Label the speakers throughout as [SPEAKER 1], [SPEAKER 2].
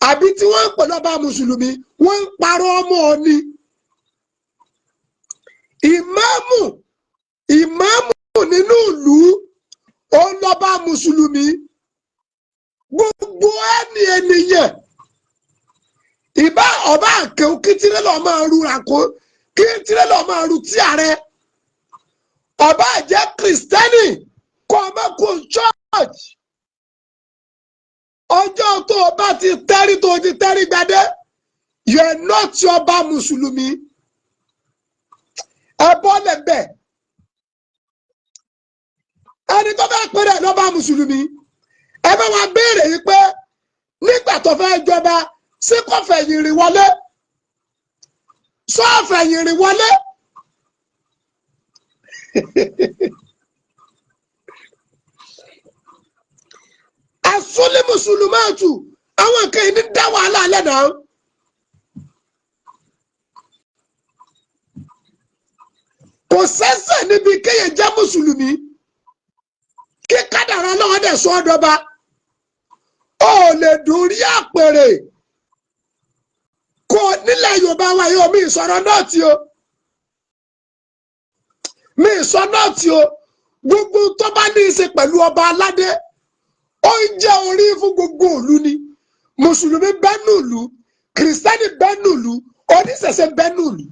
[SPEAKER 1] Àbí tí wọ́n ń pè lọ́ba mùsùlùmí, wọ́n ń parọ́ ọmọ ọ ni. Ìmáàmù, ìmáàmù nínú ìlú, ó ń lọ́ba mùsùlùmí. Gbogbo ẹni ènìyàn ìbá ọba àkẹ́wò, kí tirẹ́lọ̀ máa ru ràkó, kí tirẹ́lọ̀ máa ru tí ààrẹ ọba jẹ́ Kìrìsìtẹ́nì, kó o má kó church. Ọjọ́ tó o bá ti tẹ́rí, tó o ti tẹ́rí gbadé, you are not ọba mùsùlùmí. Ẹ bọ́ lẹ́bẹ̀. Ẹni tó fẹ́ pèrè lọ́ba mùsùlùmí, ẹ bá wa béèrè yìí pé nígbà tó fẹ́ jọba, ṣé kò fẹ̀yìn rìn wọlé? Sọ fẹ̀yìn rìn wọlé? Asúlẹ̀ mùsùlùmí àtù àwọn nǹkan yìí ní dá wàhálà alẹ́ náà. Kò sẹ́sẹ̀ níbi kéèyàn jẹ́ mùsùlùmí, kí kádàrá náà dẹ̀ sọ ọ́ dọba. Ó lè dórí àpèrè kò nílẹ̀ Yorùbá wa yóò mi ìsọ̀rọ̀ náà tí o mi ìsọ náà tí o. Gbogbo tó bá ní í ṣe pẹ̀lú ọba aládé, ó ń jẹ́ orí fún gbogbo ìlú ni. Mùsùlùmí bẹ́ẹ̀ nùlù, Kìrìsìtẹ́nì bẹ́ẹ̀ nùlù, oníṣẹ̀ṣe bẹ́ẹ̀ nùlù.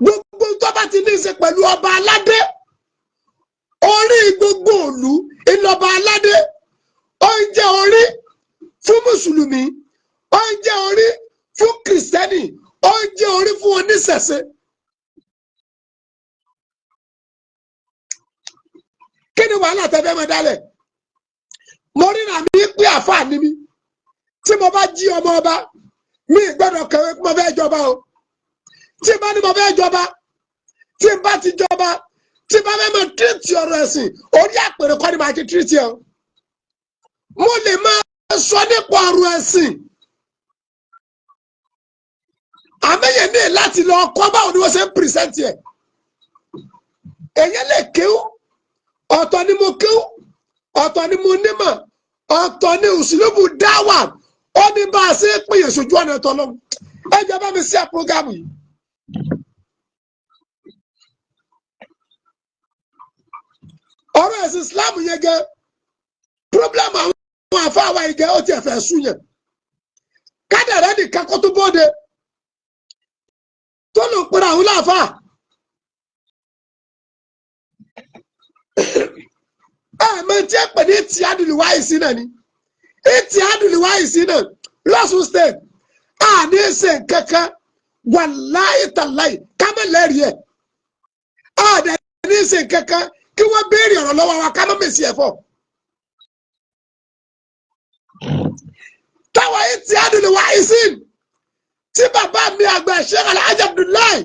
[SPEAKER 1] Gbogbo tó bá ti ní í ṣe pẹ̀lú ọba aládé, orí gbogbo ìlú ìlọba aládé. Ó ń jẹ́ orí fún mùsùlùmí, ó ń jẹ́ orí fún Kìrìsìtẹ́nì, ó ń jẹ́ orí fún oníṣẹ̀ṣe. Kí ni wàhálà tẹ́ fẹ́ máa dálẹ̀? Mo ríra mi pé àfáà ni mí. Tí mo bá jí ọmọ ọba, mi gbọ́dọ̀ kẹwé pé mo fẹ́ jọba o. Tí n bá ní mo fẹ́ jọba, tí n bá ti jọba, tí n bá fẹ́ máa tírìtì ọ̀rọ̀ ẹ̀sìn, orí àpèrè kọ́ ni màá ti tírìtì ẹ̀ o. Mo lè máa sọ nípa ọ̀rọ̀ ẹ̀sìn, àmẹ́yẹ ní láti lọ kọ́ báwo ni wọ́n ṣe ń pìrìsẹ́ǹtì ẹ̀. Èyàn lè kéwú. Ọ̀tọ̀ ni mo kéwú, ọ̀tọ̀ ni mo nímọ̀, ọ̀tọ̀ ni òsínlóbù dáwà. Ó ní bá a ṣe ń pèyè sójú ọ̀nà ẹ̀tọ́ lọ́wọ́. Ẹ jẹ́ bá mi sí àpọ́gámù yìí. Ọ̀rọ̀ ẹ̀sìn Islam yẹn gẹ́ problem. Àwọn àfáàwá yìí gẹ́, ó tiẹ̀ fẹ́ sún yẹn. Kádàrá nìkan kó tó bóde tó ló ń pera àwọn láàfáà. Ẹ mọ tí ẹ pè ní tí adùnúwáyé sí náà ni tí adùnúwáyé sí náà lọ́sùn State. A ní ṣe kankan, wàláyé tàláyé kámẹ́lẹ́rì ẹ̀. A dẹ̀ ní ṣe kankan kí wọ́n béèrè ọ̀rọ̀ lọ́wọ́ wa ká má mèsì ẹ̀ fọ́. Táwa yìí tí adùnúwáyé sí tí bàbá mi àgbà Sheikh Alhaji Abdullahi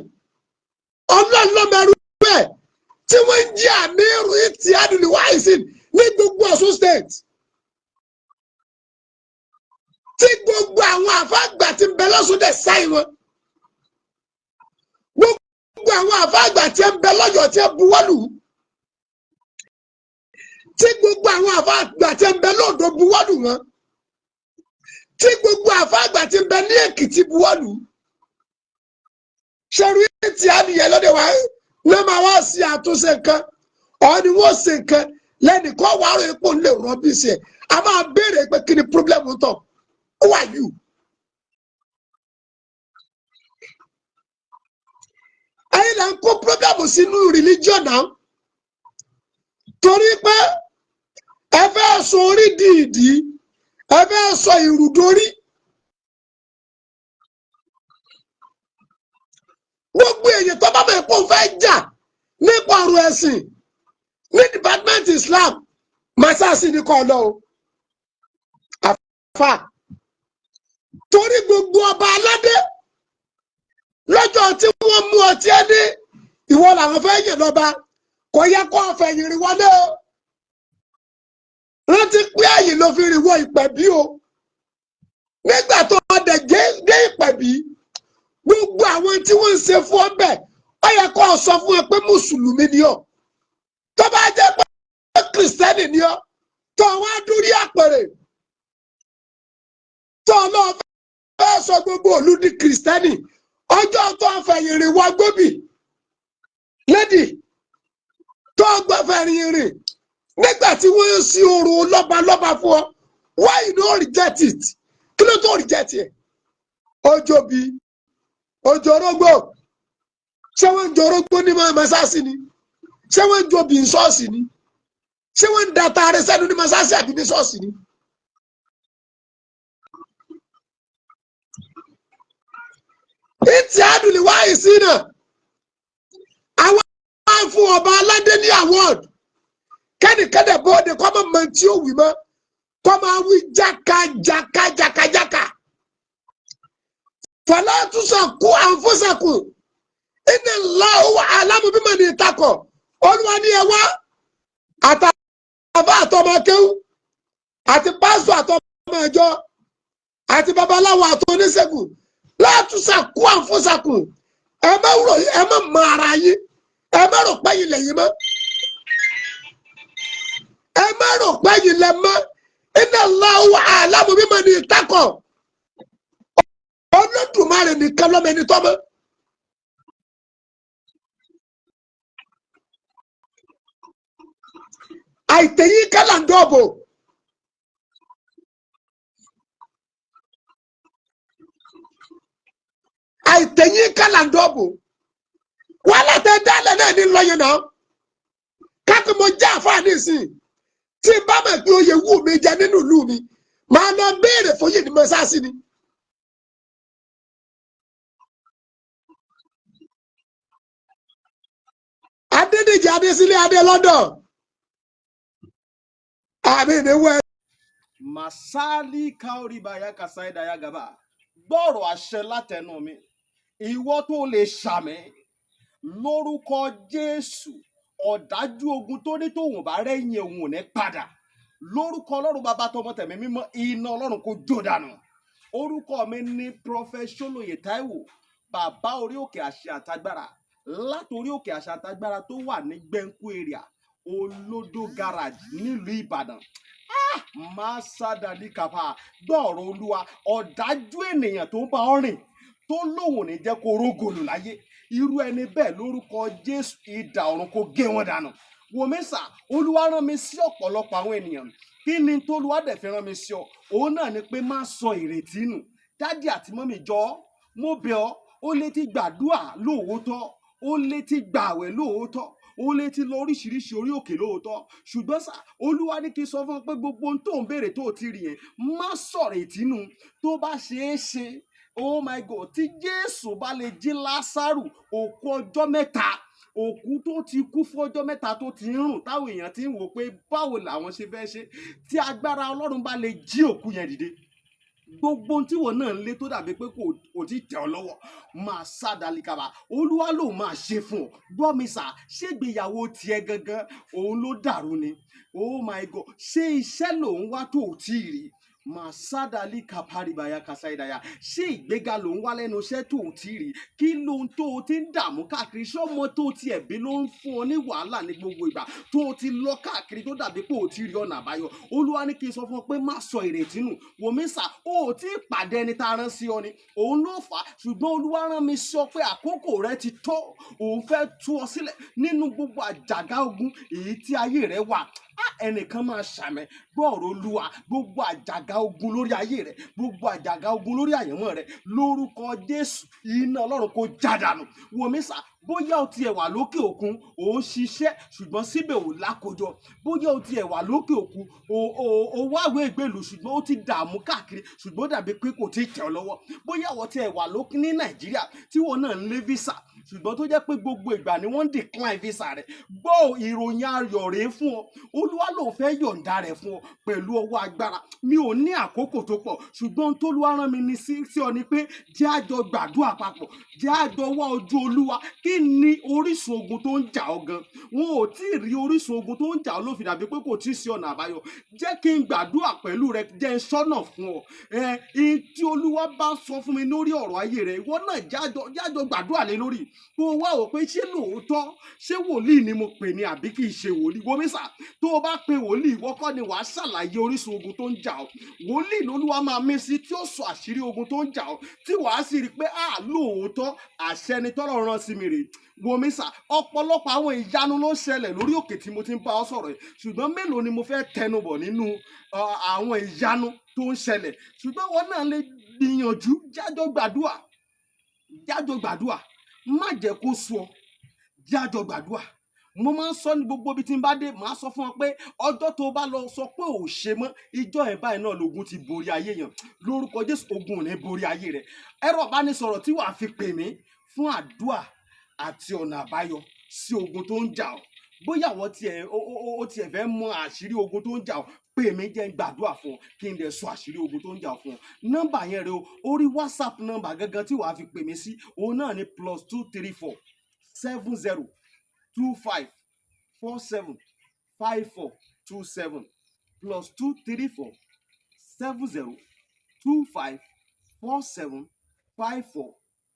[SPEAKER 1] ọlọ́ọ̀lọ́mẹrú ẹ̀ tí wọ́n ń jẹ́ àmírù tí adùnúwáyé sí ní gbogbo Ọ̀ṣun State, tí gbogbo àwọn àfáàgbà tí ń bẹ lọ́sùn dẹ̀ sáì wọn, gbogbo àwọn àfáàgbà tí ń bẹ lọ́yọ̀ọ́ tí ń buwọ́lù, tí gbogbo àwọn àfáàgbà tí ń bẹ lóńdó buwọ́lù wọn, tí gbogbo àfáàgbà tí ń bẹ ní Èkìtì buwọ́lù. Ṣerú tí a nìyẹn lóde wa ló máa wá sí àtúnṣe nǹkan ọ̀ ni wọ́n ṣe nǹkan lẹ́nìkan wàá rò epo lè rọ́bì sí ẹ̀. A máa béèrè pé kí ni problem tọ̀? Who are you? Ẹ̀yin là ń kó problem sínú religion náà, torí pé ẹ fẹ́ sọ orí di ìdí, ẹ fẹ́ sọ ìrùdórí. Gbogbo èèyàn tó bá mọ̀ pé òun fẹ́ jà nípa ọ̀rọ̀ ẹ̀sìn ní department Islam, masasi ni kò lọ o, àfà, torí gbogbo ọba aládé lọ́jọ́ tí wọ́n mú ọtí ẹ ní ìwọ làwọn fẹ́ yàn lọ́ba, kò yẹ kó ọ̀fẹ́ yìí rìn wọlé o. Rántí pé ẹ̀yìn ló fi rìn wọ Ìpẹ̀bí o. Nígbà tó ọdẹ dé Ìpẹ̀bí, gbogbo àwọn tí wọ́n ń ṣe fún ọ bẹ́ẹ̀, ó yẹ kó o sọ fún ẹ pé mùsùlùmí ni ọ. Tó bá jẹ́ pé Kìrìsìtẹ́nì ni ọ, Tó wá dúrí àpèrè, tó lọ fẹ́ sọ gbogbo ìlú di Kìrìsìtẹ́nì, ọjọ́ tó fẹ̀yìn rìn wá gbóbì lédì tó gbọ́ fẹ̀yìn rìn nígbà tí wọ́n ń sí oru lọ́balọ́ba fún ọ, why you no reject it? Kí ló tó reject ẹ̀? Ojobi ojorógbò, ṣé wọ́n ń jorógbó ní mọ́sáàsì ni? Ṣé wọ́n ń jobi ní ṣọ́ọ̀ṣì ni? Ṣé wọ́n ń da taare sẹ́nu ní mọ́sáàsì àbí ní ṣọ́ọ̀ṣì ni? Ìtì àdùnní wáyé sí náà, àwọn máa ń fún ọba aládé ní award, kẹ́nìkẹ́dẹ̀ bóde kọ́ máa mọ tí ó wì mọ́, kọ́ máa wí jákàjákàjákàjákà. Fọlá túnṣàkú àǹfọ̀ṣàkù iná Allahu a'lamu bímọ ní ìtakọ̀. Olúwa ní ẹ wá àtàfà àtọmọ kéwú àti pásítọ̀ àtọmọ ìjọ àti babaláwo àti oníṣègùn, látúnṣàkú àǹfọ̀ṣàkù, ẹ má rò, ẹ má mọ ara yín, ẹ má rò pẹ́yìn lẹ́yìn mọ́, ẹ má rò pẹ́yìn lẹ́ mọ́. Iná Allahu a'lamu bímọ ní ìtakọ̀. Olódùmarè nìkan lọ́mọ ẹni tọ́mọ́. Àìtẹ̀yìn kálàndọ́ọ̀bò àìtẹ̀yìn kálàndọ́ọ̀bò wàhálà tẹ dálẹ̀ náà ní lọ́yìn náà. Káàkiri mo já àfáà nísìn, tí n bá mọ̀ pé oyè wù mí jẹ nínú ìlú mi, màá lọ béèrè fóyè ní mọ́sáàsì ni. Adédèjì Adésílẹ̀ Adé London àmì ìníwó.
[SPEAKER 2] Masali kaoribaya kasaidaya gaba, gbọ́rọ̀ àṣẹ látẹnu mi, ìwọ tó lè ṣàmì lórúkọ Jésù, ọ̀dájú ogun tó ní tóun bá rẹ́yìn òun ò ní padà, lórúkọ Ọlọ́run bàbá tọmọ tẹ̀mí mímọ́, iná Ọlọ́run kò jó dànù. Orúkọ mi ní Prophet Ṣólóyè Táíwò, bàbá orí òkè àṣẹ àtagbára, látòrí òkè àṣẹ àtagbára tó wà ní Gbẹ̀ǹkú area, Olódó garage nílùú Ìbàdàn. Máa sádàlí kàfà, gbọ́ọ̀rọ̀ Olúwa, ọ̀dájú ènìyàn tó ń bá ọ rìn tó lóun ò ní jẹ́ kó rógòlù láyé, irú ẹni bẹ́ẹ̀ lórúkọ Jésù, idà ọ̀run kó gé wọn dànù. Wòmísà, Olúwa rán mi sí ọ̀pọ̀lọpọ̀ àwọn ènìyàn. Kí ni tólúwa dẹ̀ fi rán mi sí ọ? Òun náà ni pé má sọ ìrètí nù. Dádì àti mọ́mì, jọ̀ọ́, mo bẹ̀ ọ́, ó lè ti gbàdúà lóòótọ́, ó lè ti gbààwẹ̀ lóòótọ́, ó lè ti lọ oríṣiríṣi orí òkè lóòótọ́, ṣùgbọ́n sà, Olúwa ní kí n sọ fún ọ pé gbogbo ohun tó ń béèrè tó ti rí yẹn, má sọ̀rọ̀ ìtínú. Tó bá ṣeé ṣe, oh my God, tí Jésù bá lè jí Lásárù, òkú ọjọ́ mẹ́ta, òkú tó ti kú fún ọjọ́ mẹ́ta, tó ti ń rùn, táwọn èèyàn ti ń wò pé báwo làwọn ṣe fẹ́ ṣe, tí agbára Ọlọ́run bá lè jí òkú yẹn dìde, gbogbo ohun tí wọn náà ń lé tó dàbí pé kò tí tẹ̀ ọ́ lọ́wọ́, máa sá dalikaba, Olúwa ló máa ṣe fún ọ. Gbọ́ mi sà, ṣégbéyàwó tiẹ̀ gangan òun ló dàrú ni? Oh my God, ṣé iṣẹ́ lòun wá tó ò tí ì rí? Màsádàlì kàpárìbàyà kàsáìdàyà, ṣé ìgbéga ló ń wá lẹ́nu iṣẹ́ tó ò tí ì rí? Kí lóhun tó o ti ń dààmú káàkiri? Ṣọ́mọ tó o ti ẹ̀bí ló ń fún ọ ní wàhálà ní gbogbo ìgbà tó o ti lọ káàkiri tó dàbí pé o ti rí ọ̀nà àbáyọ? Olúwa ní kí n sọ fún ọ pé má sọ ìrètí nù. Wòmísà, o ò tí ì pàdé ẹni tá a rán sí ọ ni, òun ló fà á. Ṣùgbọ́n Olúwa rán mi sí ọ pé àkókò rẹ ti tó, òun fẹ́ tú ọ sílẹ̀ nínú gbogbo àjàgà ogun èyí tí ayé rẹ wà. Ẹnìkan máa ṣàmẹ, gbọ́ọ̀rọ̀ Olúwa, gbogbo àjàgà ogun lórí ayé rẹ, gbogbo àjàgà ogun lórí àyànmọ́ rẹ, lórúkọ Jésù, iná Ọlọ́run kò já dànù. Wòmísà, bóyá o tiẹ̀ wà lókè òkun, ò ń ṣiṣẹ́ ṣùgbọ́n síbẹ̀ ò lákòjọ, bóyá o tiẹ̀ wà lókè òkun, o wáwé ìgbèlú ṣùgbọ́n o ti dààmú káàkiri ṣùgbọ́n ó dàbí pé kò tí ì tẹ̀ ọ́ lọ́wọ́, bóyá o tiẹ̀ wà lókè ní Nàìjíríà tí wọn náà ń lé visa ṣùgbọ́n tó jẹ́ pé gbogbo ìgbà ni wọ́n ń decline visa rẹ̀, gbọ́ ìròyìn ayọ̀ rèé fún ọ. Olúwa ló fẹ́ yọ̀ǹda rẹ̀ fún ọ pẹ̀lú ọwọ́ agbára. Mi ò ní àkókò tó pọ̀, ṣùgbọ́n tólúwa rán mi ní sí ọ ni pé jẹ́ àjọ gbàdúrà papọ̀, jẹ́ àjọ wá ojú Olúwa kí Kí ni orísun ogun tó ń jà ọ́ gan? Wọn ò tí ì rí orísun ogun tó ń jà ọ́ ló fi dàbí pé kò tí ì sí ọ̀nà àbáyọ. Jẹ́ kí n gbàdúrà pẹ̀lú rẹ, jẹ́ n sọ́nà fún ọ. Ẹ ihun tí Olúwa bá sọ fún mi lórí ọ̀rọ̀ ayé rẹ, ìwọ náà jájọ gbàdúrà lé lórí, kó o wá wò pé ṣé lóòótọ́, ṣé wòlíì ni mo pè ní àbí kì í ṣe wòlíì. Wòmísà, tó o bá pe wòlíì, ìwọ kọ́ ni wàá ṣàlàyé orísun ogun tó ń jà ọ́. Wòlíì lolúwa máa mí sí tí ó sọ àṣírí ogun tó ń jà ọ́, tí wàá sì rí i pé à lóòótọ́, àṣẹ ni tọ́lọ́run rán sí mi rèé. Wòmísà, ọ̀pọ̀lọpọ̀ àwọn ìyanu ló ń ṣẹlẹ̀ lórí òkè tí mo ti ń bá ọ sọ̀rọ̀ yìí, ṣùgbọ́n mélòó ni mo fẹ́ tẹnubọ̀ nínú àwọn ìyanu tó ń ṣẹlẹ̀? Ṣùgbọ́n wọn náà lè gbìyànjú, jájọ gbàdúà, jájọ gbàdúà. Má jẹ́ kó sú ọ, jájọ gbàdúà. Mo máa ń sọ ní gbogbo ibi tí n bá dé, màá sọ fún ọ pé ọjọ́ tó bá lọ sọ pé ò ṣe mọ́, ìjọ ẹ̀ báyìí náà lógun ti borí ayé yẹn. Lórúkọ Jésù, ogun ò ní borí ayé rẹ. Ẹ̀rọ ìbánisọ̀rọ̀ tí wàá fi pè mí fún àdúà àti ọ̀nà àbáyọ sí ogun tó ń jà ọ́, bóyá àwọn tiẹ̀ ó tiẹ̀ fẹ́ mọ àṣírí ogun tó ń jà ọ́, pè mí, jẹ́ n gbàdúrà fún ọ, kí n dẹ̀ sọ àṣírí ogun tó ń jà ọ́ fún ọ. Nọ́mbà yẹn rẹ o, orí WhatsApp nọ́mbà gangan tí wàá fi pè mí sí, òun náà ni +234 70 25 47 54 27, +234 70 25 47 54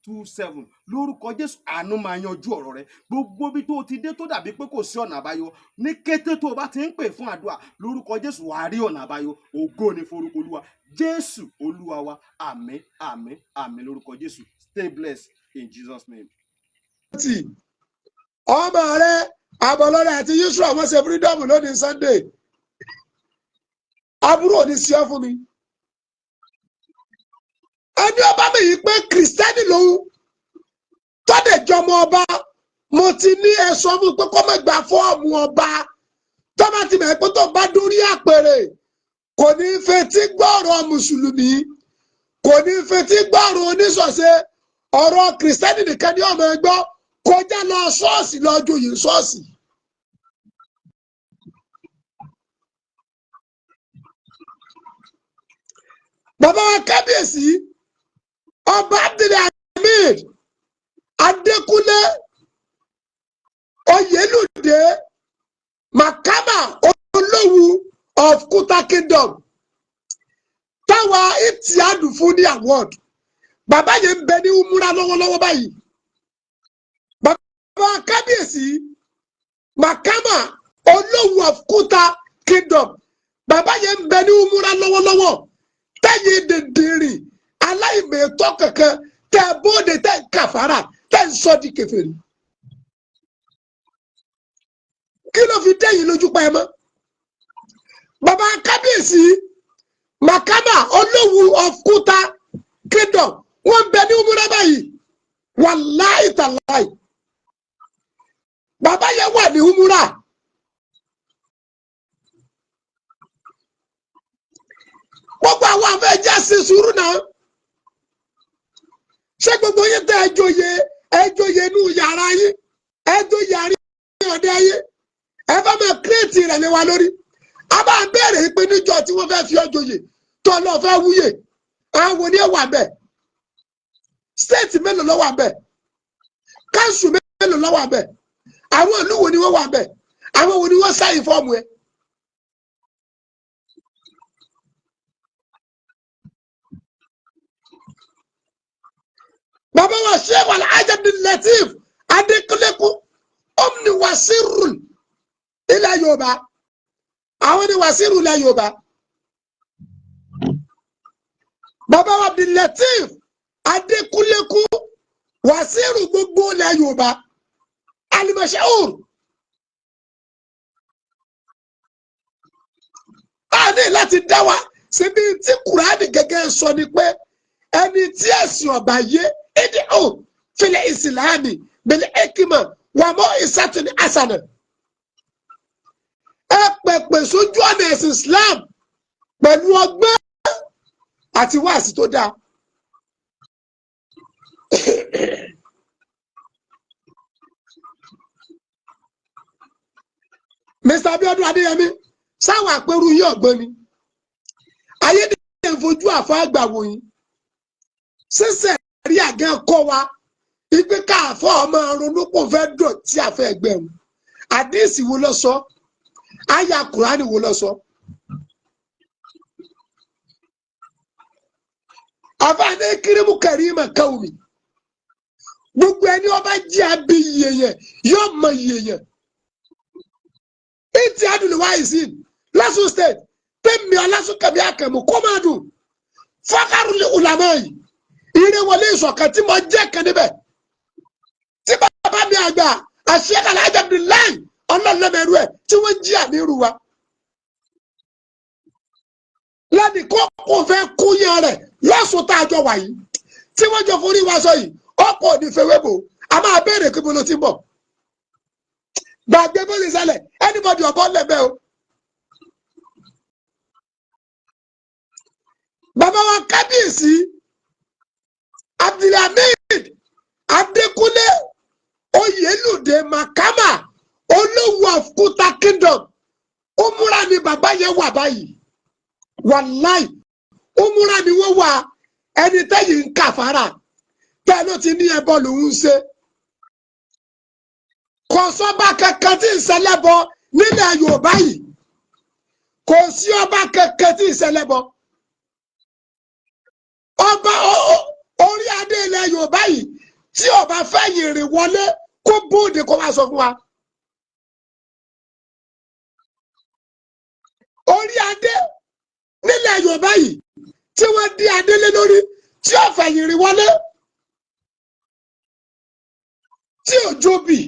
[SPEAKER 2] 27. Lórúkọ Jésù, àánú máa yanjú ọ̀rọ̀ rẹ. Gbogbo ibi tó o ti dé tó dàbí pé kò sí ọ̀nà àbáyọ, ní kété tó o bá ti ń pè fún àdúrà, lórúkọ Jésù, wàá rí ọ̀nà àbáyọ. Ògo ni forúkọ Olúwa. Jésù Olúwa wa. Àmín, àmín, àmín lórúkọ Jésù. Stay blessed in Jesus' name.
[SPEAKER 1] Ọmọ rẹ Àbọ̀lọ́rẹ̀ àti Yusuf, wọ́n ṣe freedom lónìí Sunday. Aburú ò ní sí ọ fún mi. Ẹni ọba mi yìí pé Kìrìsìtẹ́nì lòun tọ́dẹ̀ jọmọ ọba, mo ti ní ẹ sọ fún pé kó má gba fọ́ọ̀mù ọba. Tó bá ti mọ̀ pé tó bá dórí àpèrè, kò ní fetí gbọ́rọ̀ mùsùlùmí, kò ní fetí gbọ́rọ̀ oníṣọ̀ṣe, ọ̀rọ̀ Kìrìsìtẹ́nì nìkan ni ọmọ ẹgbọ́, kọjá lọ ṣọ́ọ̀ṣì, lọ joyè ṣọ́ọ̀ṣì. Bàbá wa kábíyèsí Ọba Abdulhamid Adékúnlé Oyèlúdé, Makama Olówu of Kuta Kingdom, táwa ìtìádù fún ní award, bàbá yẹn ń bẹ ní umura lọ́wọ́lọ́wọ́ báyìí. Bàbá kábíyèsí Makama Olówu of Kuta Kingdom, bàbá yẹn ń bẹ ní umura lọ́wọ́lọ́wọ́. Tẹ́yìn dìndìnrìn aláìmẹ̀tọ́ kankan tẹ́ bóde, tẹ́ kàfàrà, tẹ́ ń sọ di kèfèrí, kí ló fi dẹ́yìn lójú pa ẹ mọ́? Bàbá kábíyèsí Makama Olówu of Kuta Kingdom, wọ́n bẹ ní umura báyìí. Wàláì tàláì, bàbá yẹn wà ní umura. Gbogbo àwọn afẹ́ jẹ́ sí sùúrù náà. Ṣé gbogbo yín tẹ́ ẹ joyè, ẹ joyè inú yàrá yín, ẹ joyè àárín ọ̀dẹ yín, ẹ fẹ́ máa kírètì rẹ̀ lé wa lórí? A máa bẹ̀rẹ̀ pé níjọ́ tí wọ́n fẹ́ fi ọ́ joyè tó lọ fẹ́ wúyè, àwọn wo ni ẹ wà bẹ́ẹ̀? Stéètì mélòó ló wà bẹ́ẹ̀? Káńsù mélòó ló wà bẹ́ẹ̀? Àwọn ìlú wo ni wọ́n wà bẹ́ẹ̀? Àwọn wo ni wọ́n sáyìn fọ́ọ̀mù ẹ? Bàbá wa Sheikh Alhaji Abdul Lateef Adekunle, omni wasiru ilẹ̀ Yorùbá, àwọn ni wasiru ilẹ̀ Yorùbá. Bàbá wa Abdul Lateef Adekunle, wasiru gbogbo ilẹ̀ Yorùbá, alimashahur. A ní láti dá wa síbi tí Kùránì gẹ́gẹ́ sọ ni pé ẹni tí ẹ̀sìn ọ̀bà yé, ìdí ò fil ìsìlámì bil hikma wà mọ́ ìsàtúni àsànà. Ẹ pẹ̀pẹ̀ sójú ọ̀nà ẹ̀sìn Islam pẹ̀lú ọgbọ́n àti wáàsí tó dáa. Mr. Abiodun Adéyẹmí, sáwọn àpérú yìí ọ̀gbọ́n ni ayédèrè ń fojú àfọ àgbà wò yín. Sísẹ rí àgẹ́ kọ́ wa Ipe káàfọ́ ọmọ ronú kò fẹ́ dọ̀tí àfẹ́ ẹgbẹ́ wọn. Àdíìsì wo ló sọ? Àyà Kùránì wo ló sọ? Àfààní kírímù kẹrìmà káwùmí. Gbogbo ẹni ọba jẹ́ abí yẹyẹ yóò mọ yẹyẹ. Ìtì àdùnúwá yìí sí Lọ́sùn State tẹ́mi Ọlásùnkànmí Àkànmú kó máa dùn. Fọ́kàrù ulama yìí. Ire wọlé ìṣọ̀kan tí mo jẹ́ kan níbẹ̀. Tí bàbá mi àgbà Sheikh Alhaji Abdullahi ọlọ́lọ́mẹrú ẹ̀ tí wọ́n jí àmì irú wa. Lẹ́nu kó kò fẹ́ kúnyàn rẹ̀ lọ́sùn tá a jọ wà yìí tí wọ́n jọ forí wa sọ yìí ọkọ̀ òní fewé bò a máa béèrè kí mo ló ti ń bọ̀. Gbàgbé bó ṣe ṣẹlẹ̀, anybody ọ̀bọ lẹ́gbẹ̀ẹ́ o. Bàbá wa kábíyèsí Abdulhamid Adékúnlé Oyèlúdé Makama Olówú of Kuta Kingdom, umura ni bàbá yẹn wà báyìí. Wàláì umura ni wọ́n wà. Ẹni tẹ́yìn ń kàfàrà tẹ́ ló ti ní ẹbọ lòún ń ṣe. Kò sọ́ba kankan tí ń ṣẹlẹ́bọ nílẹ̀ Yorùbá yìí. Kò sí ọba kankan tí ń ṣẹlẹ́bọ. Ọba orí adé ilẹ̀ Yorùbá yìí tí ọba fẹ́ yìnrìn wọlé kó bóde kó wá sọ fún wa. Orí adé nílẹ̀ Yorùbá yìí tí wọ́n dí adé lé lórí tí ó fẹ́ yìnrìn wọlé, tí ò jóbi,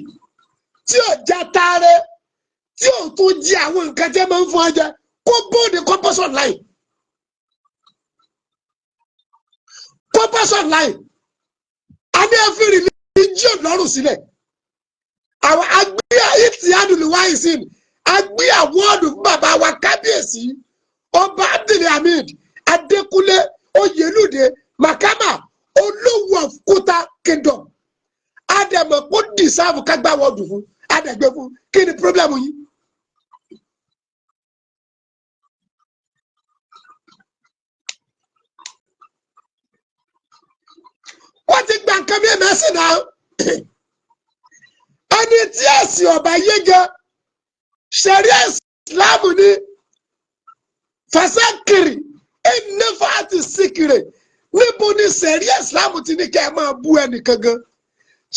[SPEAKER 1] tí ò jataare, tí ò tún jí àwọn nǹkan tí máa ń fún ọ jẹ, kó bóde kó bọ́ online. Kó bọ́ online. A ní ẹ fi religion lọ́rùn sílẹ̀. Àwọn agbé ìtì àdùnúwá ìsìn agbé àwọ́ọ̀dù fún bàbá wa kábíyèsí ọba Abdulhamid Adékúnlé Oyèlúdé Makama Olówú of Kuta Kingdom. Àdèmọ̀ kó dìsáàfù kágbá wọ́ọ̀dù fún àdẹ̀gbẹ́ fún. Kí ni pírọ́blẹ̀mù yìí? Wọ́n ti gba nǹkan bí mẹ́sìn náà. Ẹni tí ẹ̀sìn ọ̀bà yé gan, ṣẹ̀ríà ìsìláàmù ni fasakiri ẹnẹfàtì síkiri. Níbo ni ṣẹ̀ríà ìsìláàmù ti ní kẹ́ ẹ máa bú ẹnìkan gan?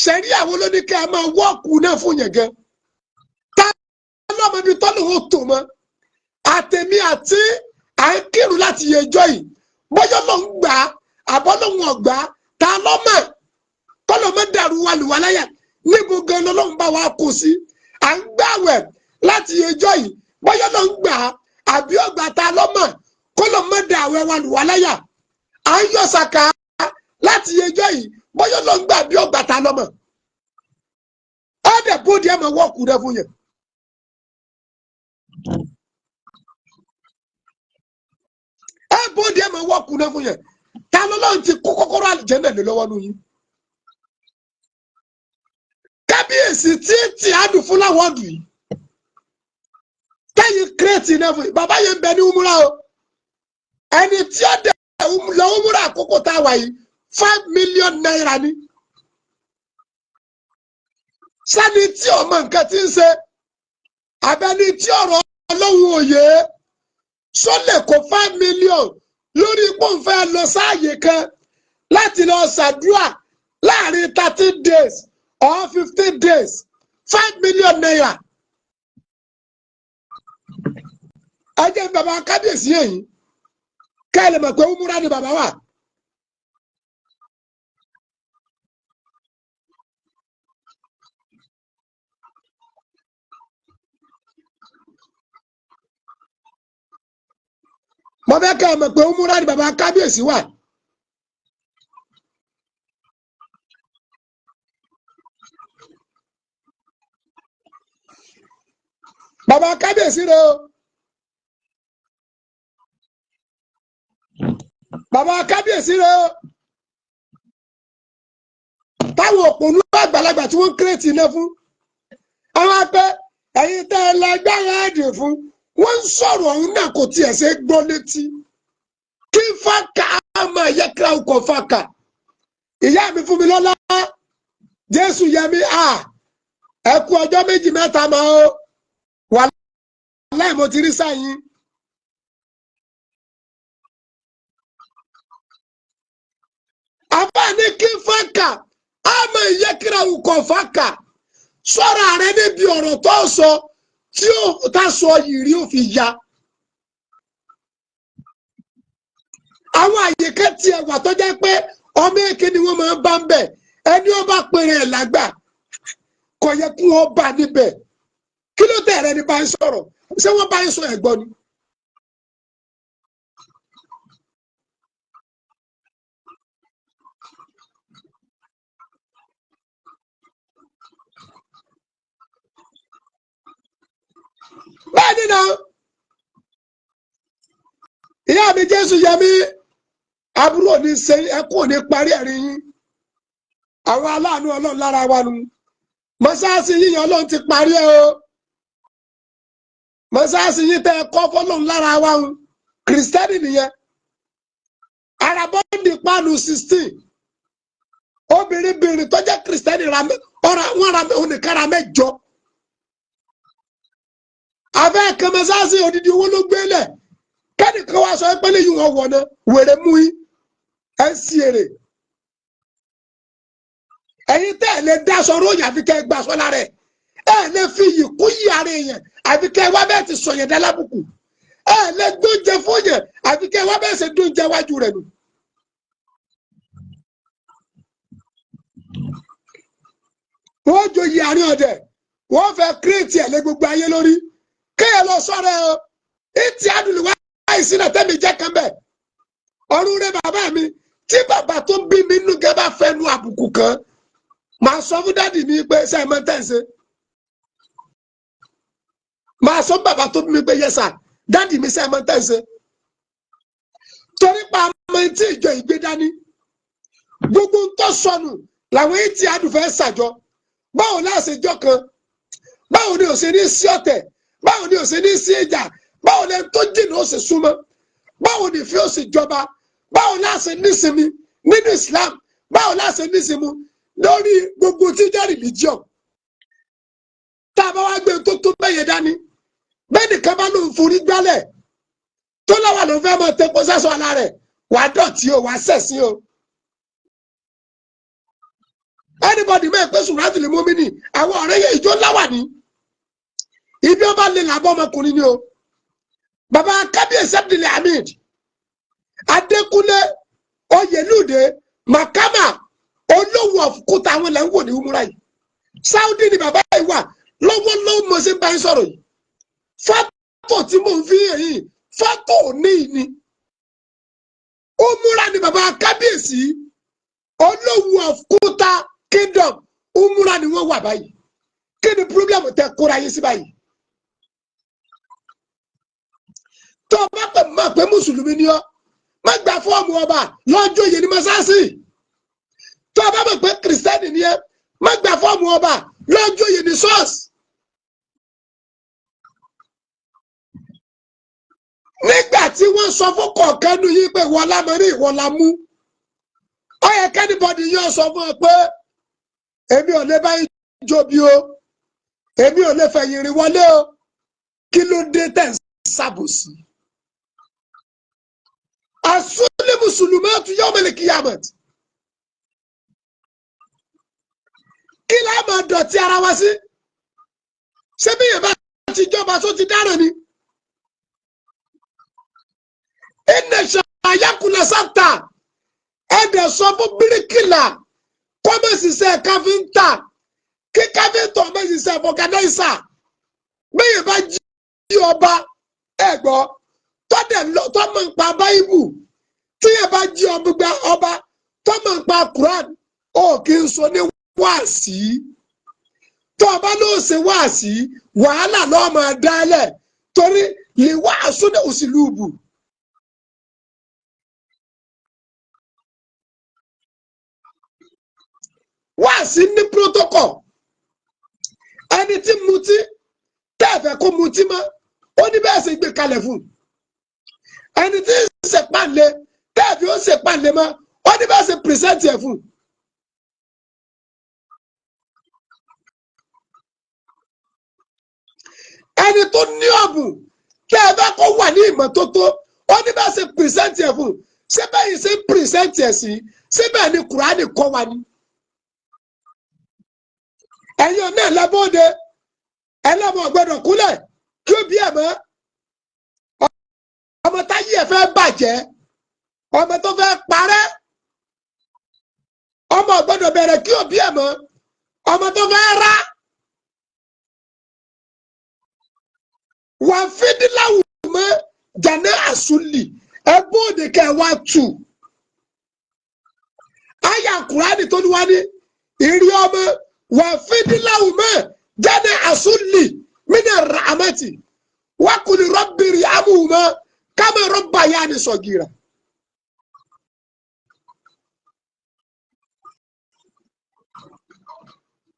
[SPEAKER 1] Ṣẹ̀ríà wo ló ní kẹ́ ẹ máa wọ́ọ̀kù náà fún yẹn gan? Tá lọ́mọ ibi tọ́lù ó tò mọ́? Àtẹ̀mí àti à ń kírun láti yẹ ẹjọ́ yìí, bọ́yọ́ ló ń gbà á àbọ̀ ló ń gbà á, ta lọ́mọ kọ́lọ́ mọ́ dàrú wa lù wá láyà. Níbo gan lọ́lọ́run bá wa kó sí? À ń gbàwẹ̀ láti ẹjọ́ yìí, bọ́yọ́ ló ń gbà á àbí ọgbà, ta lọ́mọ kọ́lọ́ mọ́ dàwẹ̀ wa lù wá láyà. À ń yọ sàkà láti ẹjọ́ yìí, bọ́yọ́ ló ń gbà àbí ọgbà, ta lọ́mọ. Ọ̀dẹ̀ bóde ẹ̀ máa wọ́ọ̀kù rẹ fún yẹn. Ẹ bóde ẹ̀ máa wọ́ọ̀kù rẹ fún yẹn. Ta lọ́lọ́run ti kó kọ́kọ́rọ́ àlùjànnà lé lọ́wọ́ nù yín? Kábíyèsí tí tí a dùn fún láwọn ọdún yìí kẹ́yìn kírètì náà fún yìí. Bàbá yẹn ń bẹ ní umura o. Ẹni tí ó dẹ̀ lọ umura àkókò tá a wà yìí, ₦5 million ni. Sani tí ọmọ nǹkan ti ń ṣe abẹni tí ọ̀rọ̀ Ọlọ́run òye sọlẹ̀ kó 5 million lórí pọ́ǹfẹ́ lọ sáàyè kan láti lọ ṣàdúrà láàrin 13 days or 15 days, ₦5 million. Ẹ jẹ́ bàbá kábíyèsí yẹn kẹ́ ẹ lè mọ̀ pé umura ni bàbá wà. Mo fẹ́ kẹ́ ẹ mọ̀ pé umura ni bàbá kábíyèsí wà. Bàbá kábíyèsí rẹ o, bàbá kábíyèsí rẹ o, táwọn òpònú àgbàlagbà tí wọ́n ń kírètì iná fún àwọn apẹ ẹ̀yin tẹ́ ẹ lágbára ẹ̀dì fún wọ́n ń sọ̀rọ̀ ọ̀hún náà kò tiẹ̀ ṣe é gbọ́ létí. Kí fàkà á máa yẹ kíra ọkọ̀ fàkà. Ìyá mi fún mi lọ́lá. Jésù Yẹmí, a ẹ kú ọjọ́ méjì mẹ́ta máa ó wà láì mo ti rí sáyìn. Àbá ní kí fáka àmọ́ ìyẹ́kìrà òkò fáka, sọ́ra rẹ níbi ọ̀rọ̀ tó sọ tí ó tá sọ yìí rí ó fi ya. Àwọn àyíká tiẹ̀ wà tó jẹ́ pé ọmọ èké ni wọ́n máa ń bá ń bẹ̀, ẹni ó bá pèrè ẹ̀ lágbà kò yẹ kí wọ́n bá níbẹ̀. Kí ló tẹ̀ rẹ ní bá ń sọ̀rọ̀? Ṣé wọ́n bá ń sọ ẹ̀gbọ́n ni? Bẹ́ẹ̀ ni náà, ìyá mi Jésù Yẹmí, àbúrò ní ṣe ẹkún ò ní parí ẹ̀rín yín. Àwọn aláàánú Ọlọ́run lára wa nu. Mọ́sáàsì yíyan Ọlọ́run ti parí ẹ o. Mọ́sáàsì yín tẹ́ ẹ kọ́ fọlọ́run lára wa nu. Kìrìsìtẹ́nì nìyẹn. Arabọ́ndì páànù 16. Obìnrin bìnrin tó jẹ́ kìrìsìtẹ́nì ra ọ̀rọ̀ wọn ra onìkan ra 8. Àfẹ́ kan mọ́sáàsì odidi owó ló gbélé. Kẹ́nìkan wá sọ pé lẹ́yìn wọn wọ̀ náà wèrè mú yín ẹ̀ ń sí èrè. Ẹ̀yin tẹ́ ẹ̀ lè daṣọ ròyìn àfi kẹ́ ẹ gbaṣọ lára ẹ̀. Ẹ̀ lè fi iyì kún yí ara èèyàn àfi kẹ́ ẹ wá bẹ́ẹ̀ ti sọ̀yẹ̀ dálábùkù. Ẹ̀ lè gbóúnjẹ fún yẹn àfi kẹ́ ẹ wá bẹ́ẹ̀ ṣe dóúnjẹ wájú rẹ̀ nù. Wọ́n joyè àárín ọ̀dẹ̀, wọ́n fẹ́ kírètì ẹ̀ lé gbogbo ayé lórí. Kéèyàn lọ sọ̀rọ̀ ẹ o, ìtì àdùnúwá àìsí náà tẹ́mi jẹ́ kan bẹ́ẹ̀. Ọ̀run rẹ bàbá mi, tí bàbá tó bí mi nínú gẹ́ bá fẹ́ nu àbùkù kan, màá sọ fún dádì mi pé ṣé ẹ mọ tẹ́ ń ṣe. Màá sọ fún bàbá tó bí mi pé yes sir, dádì mi ṣé ẹ mọ tẹ́ ń ṣe. Torí pa ọmọ tí ìjọ ìgbé dání, gbogbo ń tọ́ sọnù làwọn etí àdùfẹ́ ṣàjọ. Báwo láṣẹ jọ kan? Báwo ni ò ṣe ní sí ọ̀tẹ̀? Báwo ni ò ṣe ní sí ìjà? Báwo lẹni tó jìnnà ó sì súnmọ́? Báwo ni ìfẹ́ ó sì jọba? Báwo láṣẹ nísinmi nínú Islam? Báwo láṣẹ nísinmi lórí gbogbo tí jẹ́ religion? Tá a bá wá gbé tó tó bẹ́yẹ dání, bẹ́ẹ̀ nìkan bá lóun forí gbálẹ̀ tó láwà ló fẹ́ mọ tẹpọ sẹ́sọ ara rẹ̀, wàá dọ̀tí o, wàá sẹ̀sí o. Anybody mẹ́ẹ̀ pé sùràtì lè mú mi nì, àwọn ọ̀rẹ́ yẹn ìjọ láwà ní. Ibi ọba lè làbọ̀ ọmọkùnrin ni o. Bàbá Kábíyèsí Abdulhamid Adékúnlé Oyèlúdé Makama olówó ọ̀fùkúta àwọn ilẹ̀ ń wò ní umura yìí. Saudi ni bàbá yìí wà lọ́wọ́lọ́wọ́ mo ṣe ń bá yín sọ̀rọ̀ yìí. Fọ́tò tí mò ń fi hàn yìí, fọ́tò òní ni. Umura ni bàbá Kábíyèsí olówó ọ̀fùkúta kingdom, umura ni wọ́n wà báyìí. Kí ni problem tẹ kóra yín sí báyìí? Tó o bá pè mọ̀ pé mùsùlùmí ni ọ́, má gba fọ́ọ̀mù ọba lọ́jọ́ yìí ní mọ́sáàsì. Tó o bá mọ̀ pé kìrìsìtẹ́nì ni ẹ́, má gba fọ́ọ̀mù ọba lọ́jọ́ yìí ní ṣọ́ọ̀ṣì. Nígbà tí wọ́n sọ fún kọ̀ọ̀kan nù yín pé ìwọ lámọ́rí ìwọ la mú, ó yẹ kẹ́nìbọ̀dì yóò sọ fún ọ pé èmi ò lè bá yín jóbi o, èmi ò lè fẹ̀yìn rìn wọlé o. Kí ló dé tẹ̀ ń ṣàbòsí? Asúlẹ̀ mùsùlùmí ọ̀tún yóò mẹ́lẹ̀ kíyàmẹ̀tì. Kí la máa dọ̀tí ara wa sí? Ṣé bí yẹn bá ti jọba tó ti dáràn ni? Ẹnẹ ṣàyàkùlẹ̀ sáta, ẹ̀dẹ̀ sọ fún bíríkìlà kọ́mẹ̀sìsẹ́ káfíńtà, kí káfíńtà ọmọọ̀sìsẹ́ fọ̀gànáìsà. Bí yẹn bá jí ọba ẹ̀gbọ́ tọ́dẹ̀ tọ́mọ̀ ń pa báíbù, tí yẹn bá jí ọba tọ́mọ̀ ń pa Quran, ó kì í sọ ní wáàsí. Tó ọba ló ṣe wáàsí, wàhálà lọ́ọ́ máa dálẹ̀ torí lè wàásù ní òsìlúùbù. Wáàsí ní protocol. Ẹni tí mutí tẹ́ẹ̀fẹ́ kó mutí mọ́, ó ní bẹ́ẹ̀ ṣe gbé kalẹ̀ fún un. Ẹni tí ń ṣèpàlẹ̀ tẹ́ẹ̀fẹ́ ó ṣèpàlẹ̀ mọ́, ó ní bẹ́ẹ̀ ṣe pìrìsẹ́ǹtì ẹ̀ fún un. Ẹni tó ní ọ̀bùn kí ẹ bá kó wà ní ìmọ́tótó, ó ní bá ṣe present ẹ̀ fún, ṣé bẹ́ẹ̀ ṣe present ẹ̀ sí, ṣé bẹ́ẹ̀ ni Kùránì kọ́ wa ni? Ẹ̀yin náà lẹ́bọ̀ọ́dẹ ẹlẹ́mọ̀ gbọ́dọ̀ kúnlẹ̀ kí ó bí ẹ̀ mọ́. Ọmọ táyé ẹ̀ fẹ́ bàjẹ́, ọmọ tó fẹ́ parẹ́, ọmọ gbọ́dọ̀ bẹ̀rẹ̀ kí ó bí ẹ̀ mọ́, ọmọ tó fẹ́ rà. Wà fídíláwù mọ́ jàǹdà àsùlì ẹ bóde kẹ́ ẹ wá tù. Àyà Kùránì tó ní wá ní ìrí ọmọ wà fídíláwù mọ́ jàǹdà àsùlì mínà ràmẹ́tì wákùnrin rọ́bìrì amúhùmọ́ kámẹ́ rọ́bà yá ni sọ̀gìrà.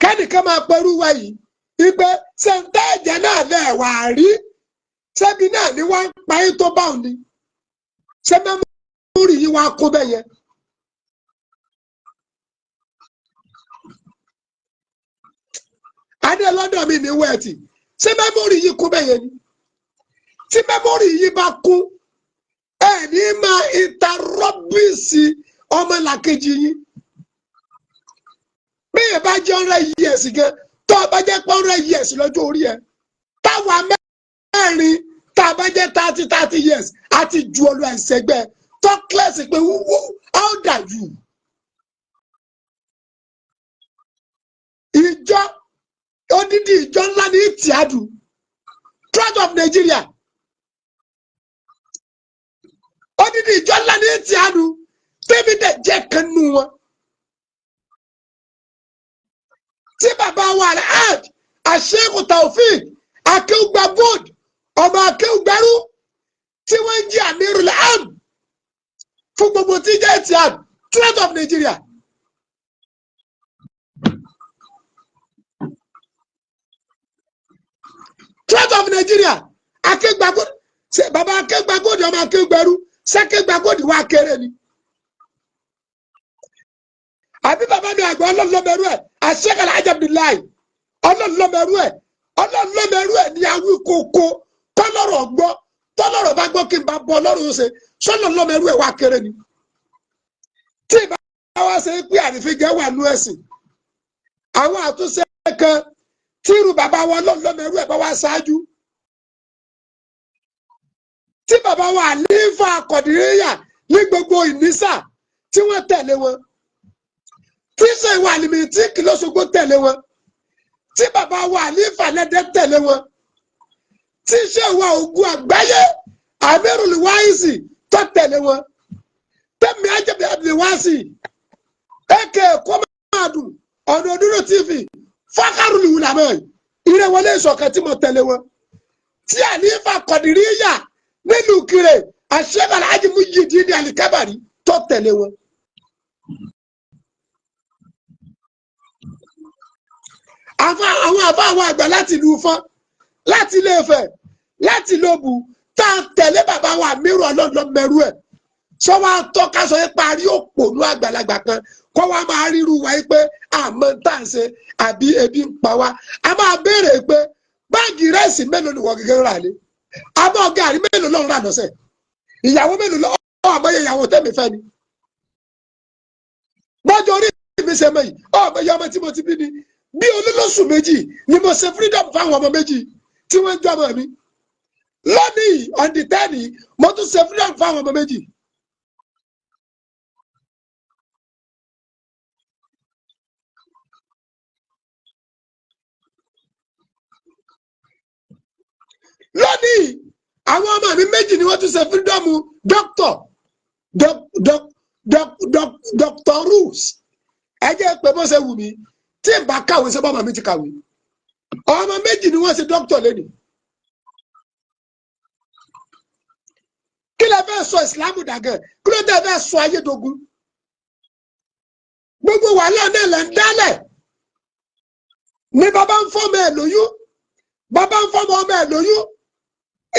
[SPEAKER 1] Kẹ́nìkan máa pẹ̀rú wa yìí ìgbẹ́ sẹ̀ńtẹ́ ẹ̀jẹ̀ náà lẹ̀ wà rí, ṣebí náà ni wọ́n ń pa yín tó báwọn ni, ṣé mẹ́mórì yín wá kó bẹ́ẹ̀ yẹn. Adé lọ́dọ̀ mi ní wẹ́ẹ̀tì, ṣé mẹ́mórì yín kó bẹ́ẹ̀ yẹn ni? Tí mẹ́mórì yín bá kú, ẹ ní máa ìtarọ́bìsì ọmọlàkejì yín. Bí ẹ bá jẹ́ 100 years gan, tó o bá jẹ́ pé 100 years lọ́jọ́ orí ẹ, táwa mẹ́rin tá a bá jẹ́ 30 30 years àti ju ọlọ ẹ̀sẹ̀gbẹ́ tọ́kílẹ̀sì pé wúwo, how dare you? Ìjọ odidi ìjọ ńlá ní Ìtìádù, Church of Nigeria, odidi ìjọ ńlá ní Ìtìádù, tẹ́mi dẹ̀ jẹ́ kan nù wọn. Tí bàbá wa rẹ̀ hajj Àṣẹ́kù Taofik Akéwùgbà gold, ọmọ akéwùgbẹ́rú tí wọ́n ń jí Amirul Am fún gbogbo tí jẹ́ Ìtìádù, Church of Nigeria. Church of Nigeria, akégbàgbó bàbá akégbàgbódì ọmọ akégbẹrú, sẹkégbàgbódì wà kéré ni. Àbí bàbá mi àgbà ọlọ́lọ́mẹrú ẹ̀ àṣekàlà Abdullahi ọlọ́lọ́mẹrú ẹ̀ ọlọ́lọ́mẹrú ẹ̀ ní awí koko tọ́lọ́rọ̀ gbọ́, tọ́lọ́rọ̀ bá gbọ́ kí n bá bọ́ ọlọ́run ṣe sọ́lọ́lọ́mẹrú ẹ̀ wà kéré ni. Tí ìbá wa ṣe pé àrífíjẹ́ wà nú ẹ̀sìn, àwọn àtúnṣe kan tírú bàbá wa ọlọ́lọ́mẹrú ẹ̀ bá wá ṣáájú, tí bàbá wa àlífà Kọ̀dìríyà ní gbogbo ìnísà tí wọ́n tẹ̀lé wọn, tí sọ ìwà àlìmí tí kìlọ́sọ̀gbó tẹ̀lé wọn, tí bàbá wa àlífà lẹ́dẹ́ tẹ̀lé wọn, tí ṣe ìwà ògùn àgbáyé Amirul Wáìsì tó tẹ̀lé wọn, tẹ̀mí ajẹ́bí Abdulwasi ẹ̀kẹ́ kọ́mádùn ọ̀nà òdúró TV fákàrùlù wùlámẹ́ ìrẹ̀wọlé ìṣọ̀kan tí mo tẹ̀lé wọn, tí àlífà Kọ̀dìríyà nílùú Kire àṣẹ́bàlá Haji Muyideen Alikabari tó tẹ̀lé wọn. Àwọn àfa àwọn àgbà láti ìlú Ifọ̀n, láti Ilé Ifẹ̀, láti ìlú Òbù tá a tẹ̀lé bàbá wa Àmírù ọlọ́ọ̀lọ́mẹrú ẹ̀ sọ wá tọ́ka sọ yẹn parí òpònú àgbàlagbà kan kọ́ wa máa ríru wa yìí pé àmọ́ tá à ń ṣe àbí ebi ń pa wá. A máa béèrè pé báàgì rẹ́sì mélòó ni wọ́n gẹ́gẹ́ rà lé, abọ́ gàrí mélòó ló ń rà lọ́sẹ̀, ìyàwó mélòó lọ́ ọmọ yẹn ìyàwó tẹ̀mí fẹ́ ni. Bọ́jọ́ orí mi ṣe mọ̀ yìí, ọmọ yẹn ọmọ tí mo ti bí ni bí olólùsù méjì ni mo ṣe freedom fáwọn ọmọ méjì tí wọ́n ń jọ ọmọ mi. Lónìí on the 10 mo tún ṣe freedom fáwọn ọmọ méjì. Lónìí àwọn ọmọ mi méjì ni wọ́n tún ṣe freedom doctor doctor Rules. Ẹ jẹ́ pé bó ṣe wù mí tí n bá kàwé ṣe bọ́mọ mi ti kàwé. Ọmọ méjì ni wọ́n ṣe doctor lẹ́nu. Kí lẹ fẹ́ sọ ìsìlámù dàgẹ̀? Kí ló dé fẹ́ sọ ayédogun? Gbogbo wàhálà náà lẹ́ ń dálẹ̀. Ni bàbá ń fọ́mọ ẹ̀ lóyún, bàbá ń fọ́mọ ọmọ ẹ̀ lóyún.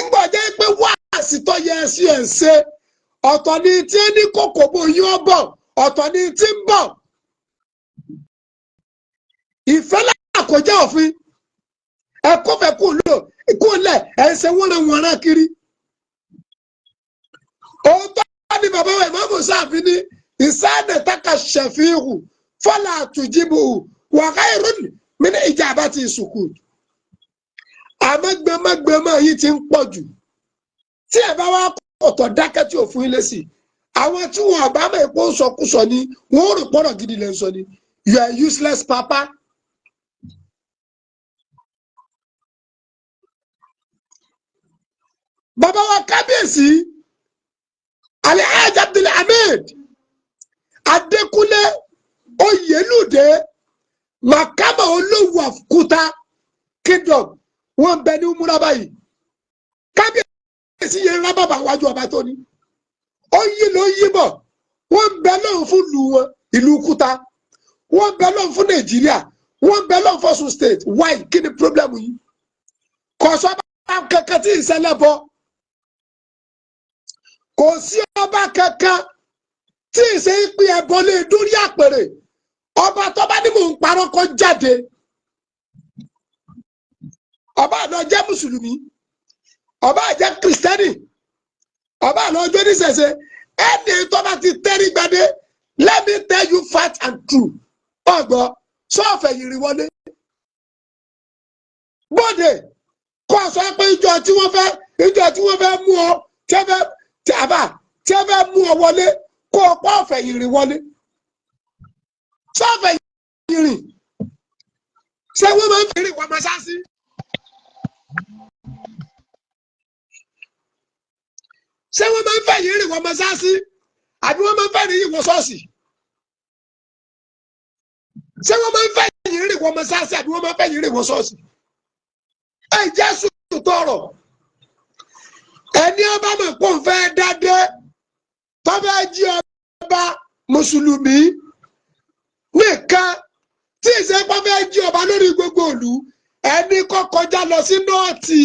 [SPEAKER 1] Ńgbà jẹ́ pé wáàsí tó yẹ sí ẹ̀ ń ṣe, ọ̀tọ̀ ni tí ní kòkò bó yín ó bọ̀, ọ̀tọ̀ ni tí ń bọ̀. Ìfẹ́ làkọjá òfin. Ẹ kófẹ́ kó lò kó lẹ̀, ẹ̀ ń ṣe wọ́nranwọ̀nran kiri. Òótọ́ ni bàbá wa Ìmáàmù Ṣáfì ní ìsáàdẹ̀ taka ṣẹ̀fíhù fọlá àtúnjíbù wàhálà mi ní ìjà bá ti sùkú. Àmọ́ gbẹmọgbẹmọ yìí ti ń pọ̀ jù. Tí ẹ bá wá kọ̀tọ̀ dákẹ́ tí ò fún yín lésì, àwọn tí wọn àbá mọ̀ èpo ń sọkúsọ ni wọn ò rò pọ̀rọ̀ gidi lẹ́ ń sọ ni. You are useless papa. Bàbá wa kábíyèsí Alhaji Abdulhamid Adékúnlé Oyèlúdé Màkàmá Olówó Àkúta Kingdom, wọn bẹ ní múra báyìí. Kábíyèsí yẹn rá bàbá wájú ọba tó ní ó yí ló yí bọ̀. Wọ́n bẹ lọ́hùn fún ìlú wọn, ìlú Kúta. Wọ́n bẹ lọ́hùn fún Nàìjíríà. Wọ́n bẹ lọ́hùn fún Ọ̀ṣun state. Why? Kí ni problem yìí? Kò sọ ọba kankan tí ìṣẹ̀lẹ̀ bọ. Kò sí ọba kankan tí ìṣe ìpín ẹbọ lè dórí àpèrè. Ọba tó bá ní mò ń parọ́ kó jáde. Ọba àná jẹ́ mùsùlùmí, ọba àjẹ́ kìrìsìtẹ́nì, ọba àná ọjọ́ oníṣẹ̀ṣe, ẹni tó bá ti tẹ́rí gbadé, let me tell you fact and true. Ọgbọ́ sọ́ọ̀fẹ̀ yìí rí wọlé bóde kó sọ pé ìjọ tí wọ́n fẹ́, ìjọ tí wọ́n fẹ́ mú ọ, tí wọ́n fẹ́ tí àbá tí wọ́n fẹ́ mú ọ wọlé, kó o pọ́ ọ̀fẹ̀ yìí rí wọlé. Sọ́ọ̀fẹ̀ yìí rìn, ṣé wọ́n máa ń fi rìn wọ́n máa sá sí. Ṣé wọ́n máa ń fẹ́ yìí rìn wọ́n mọ́sáàsì, àbí wọ́n máa ń fẹ́ yìí wọ ṣọ́ọ̀ṣì? Ṣé wọ́n máa ń fẹ́ yìí rìn wọ́n mọ́sáàsì, àbí wọ́n máa ń fẹ́ yìí rìn wọ ṣọ́ọ̀ṣì? Ẹ jẹ́ sùn tọrọ. Ẹni ọba mọ̀ pé òun fẹ́ dádé, tó fẹ́ jí ọba mùsùlùmí nìkan, tí ìṣẹ́pọ̀ fẹ́ jí ọba lórí gbogbo ìlú, ẹni kó kọjá lọ sí nọ́ọ̀tì,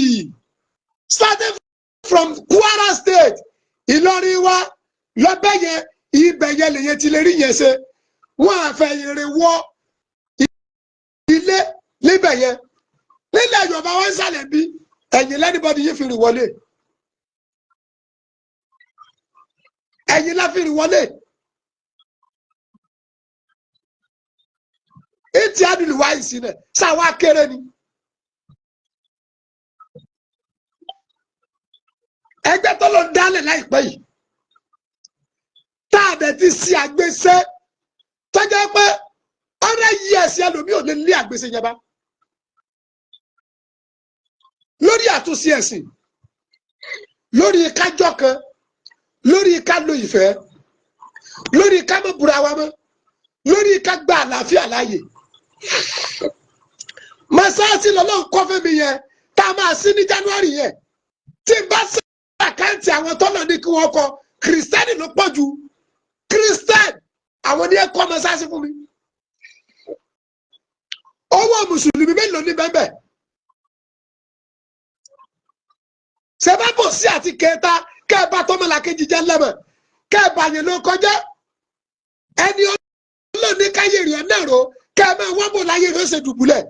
[SPEAKER 1] starting from Kwara State, Ìlọrin wa lọ́bẹ̀ yẹn, ibẹ̀ yẹn lèyẹn ti lè rí yẹn ṣe. Wọ́n àfẹ̀yìnrìn wọ ilé níbẹ̀ yẹn. Nílẹ̀ Yorùbá wọn ń sàlẹ̀ bí ẹ̀yìn lẹ́nìbọ̀dì yìí fi rìn wọlé. Ẹ̀yìn la fi rìn wọlé. Ìtì àdùlùwà ìsìn náà sáwá kéré ni. Ẹgbẹ́ tó lọ dálẹ̀ láìpẹ́ yìí, tá a dẹ̀ ti ṣe àgbéṣe tó jẹ́ pé ọ̀rẹ́ yí ẹ̀sìn ẹlòmíì ò lè lé àgbéṣe yẹn bá lórí àtúnṣe ẹ̀sìn, lórí kájọ kan, lórí ká lo ìfẹ́, lórí ká má búra wa mọ́, lórí ká gba àlàáfíà láàyè. Mọ́sáàsì lọ́lọ́run kọ́ fún mi yẹn tá a máa sí ní January yẹn, tí n bá ṣe àkáǹtì àwọn tọ́lọ̀ ní kí wọ́n kọ, kìrìsìtẹ́nì ló pọ̀ jù. Kìrìsìtẹ́nì àwọn ní ẹ̀kọ́ mọ́sáàsì fún mi. Owó mùsùlùmí mélòó ní bẹ́ẹ̀ bẹ́ẹ̀? Sẹ́fẹ́ sí àti kẹta kẹ́ẹ̀bá tọ́mọlàkejì jẹ́ lẹ́mọ̀, kẹ́ẹ̀bá yẹn ló kọjá. Ẹni ọlọ́ọ̀ni káyé rẹ̀ náà ro kẹ́ẹ̀ máa wọ́n bò láyé rẹ̀ ó ṣe dùbúlẹ̀.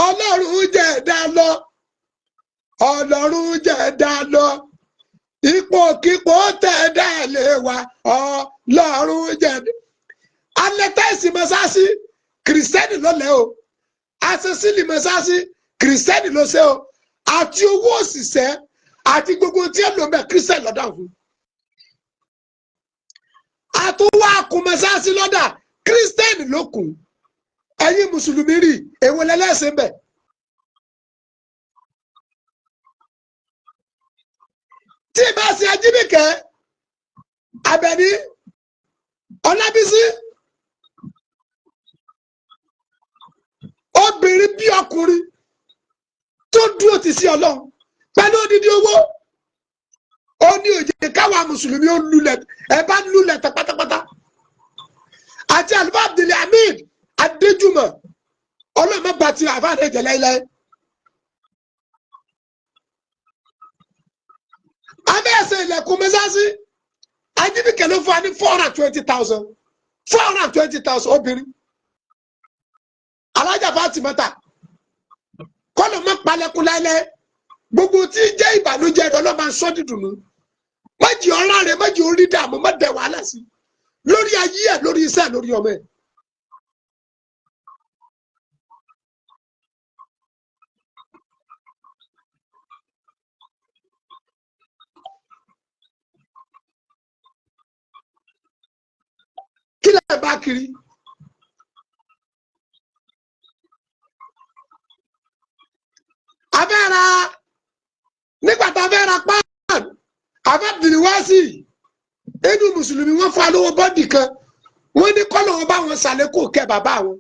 [SPEAKER 1] Ọlọ́run jẹ́ ẹ̀dá lọ, Ọlọ́run jẹ́ ẹ̀dá lọ, ipòkípò tẹ̀ ẹ̀dá lè wà, Ọlọ́run jẹ́ ẹ̀dá. Alẹ́ tẹ́sí mọ́sáàsì kìrìsìtẹ́nì lọ́lẹ́ o, àṣẹṣílì mọ́sáàsì kìrìsìtẹ́nì ló ṣe o, àti owó òṣìṣẹ́ àti gbogbo tí ẹ lò mẹ́ kìrìsìtẹ́nì lọ́dà fún. Àtúwọ́ akùnmọ̀sáàsì lọ́dà kìrìsìtẹ́nì ló kù. Ẹ̀yin mùsùlùmí rí èwo lẹ́lẹ́sìn bẹ̀. Tí ìbá ṣe Ajíbíkẹ́ Àbẹ̀ní Ọlábísí, obìnrin bí ọkùnrin tó dúró ti sí Ọlọ́run pẹ̀lú odidi owó, ó ní òjè káwa mùsùlùmí ó lulẹ̀, ẹ bá lulẹ̀ tán pátápátá. Àti àlùfáà Abdulhamid Adéjùmọ̀, ọlọ́mọ bá ti àfáàdé jẹ láíláí. Abẹ́ẹ̀sẹ̀ ilẹ̀kùn mẹ́sàásì Ajíbíkẹ́ ló fún wa ní 420,000, 420,000 obìnrin. Alájà Fátímátà Kọ́lọ̀ má palẹ̀kùn láéláé. Gbogbo tí ń jẹ́ ìbànújẹ́ rẹ̀ Ọlọ́run bá ń sọ dídùnnú. Má jẹ́ ọ̀rá rẹ̀, má jẹ́ orí dààmú, má dẹ̀ wàhálà sí lórí ayé ẹ̀, lórí iṣẹ́ ẹ̀, lórí ọmọ ẹ̀. Kí lẹ bá kiri? Abẹ́ra nígbà tá a fẹ́ ra pan abẹ́bìnrin inú mùsùlùmí wọ́n fún alówó bọ́ọ̀dì kan, wọ́n ní kọ́lọ̀ wọn bá wọn ṣàlékún kẹ́ bàbá wọn.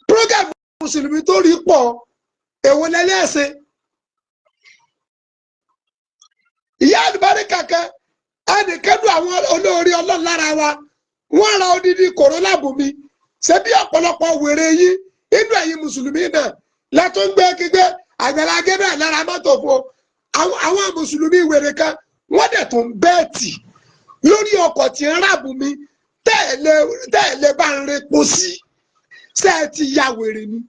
[SPEAKER 1] Program mùsùlùmí tó rí pọ̀, èwo lẹ́lẹ́sẹ̀? Ìyá àlùbárí kankan ẹnìkẹ́dùn àwọn olórí ọlọ́run lára wa, wọ́n ra odidi kòrólà bùnmi. Ṣé bí ọ̀pọ̀lọpọ̀ wèrè yín inú ẹ̀yin mùsùlùmí náà lẹ́tọ́ ń gbé kígbé Àgbàlá Gabriel lára mọ́tò fún àwọn mùsùlùmí wèrè kan, wọ́n dẹ̀ tún bẹ́ẹ̀tì lórí ọkọ̀ tí ń ràbù mi tẹ́ẹ̀lé bá ń repo sí. Ṣé ẹ ti ya wèrè ni?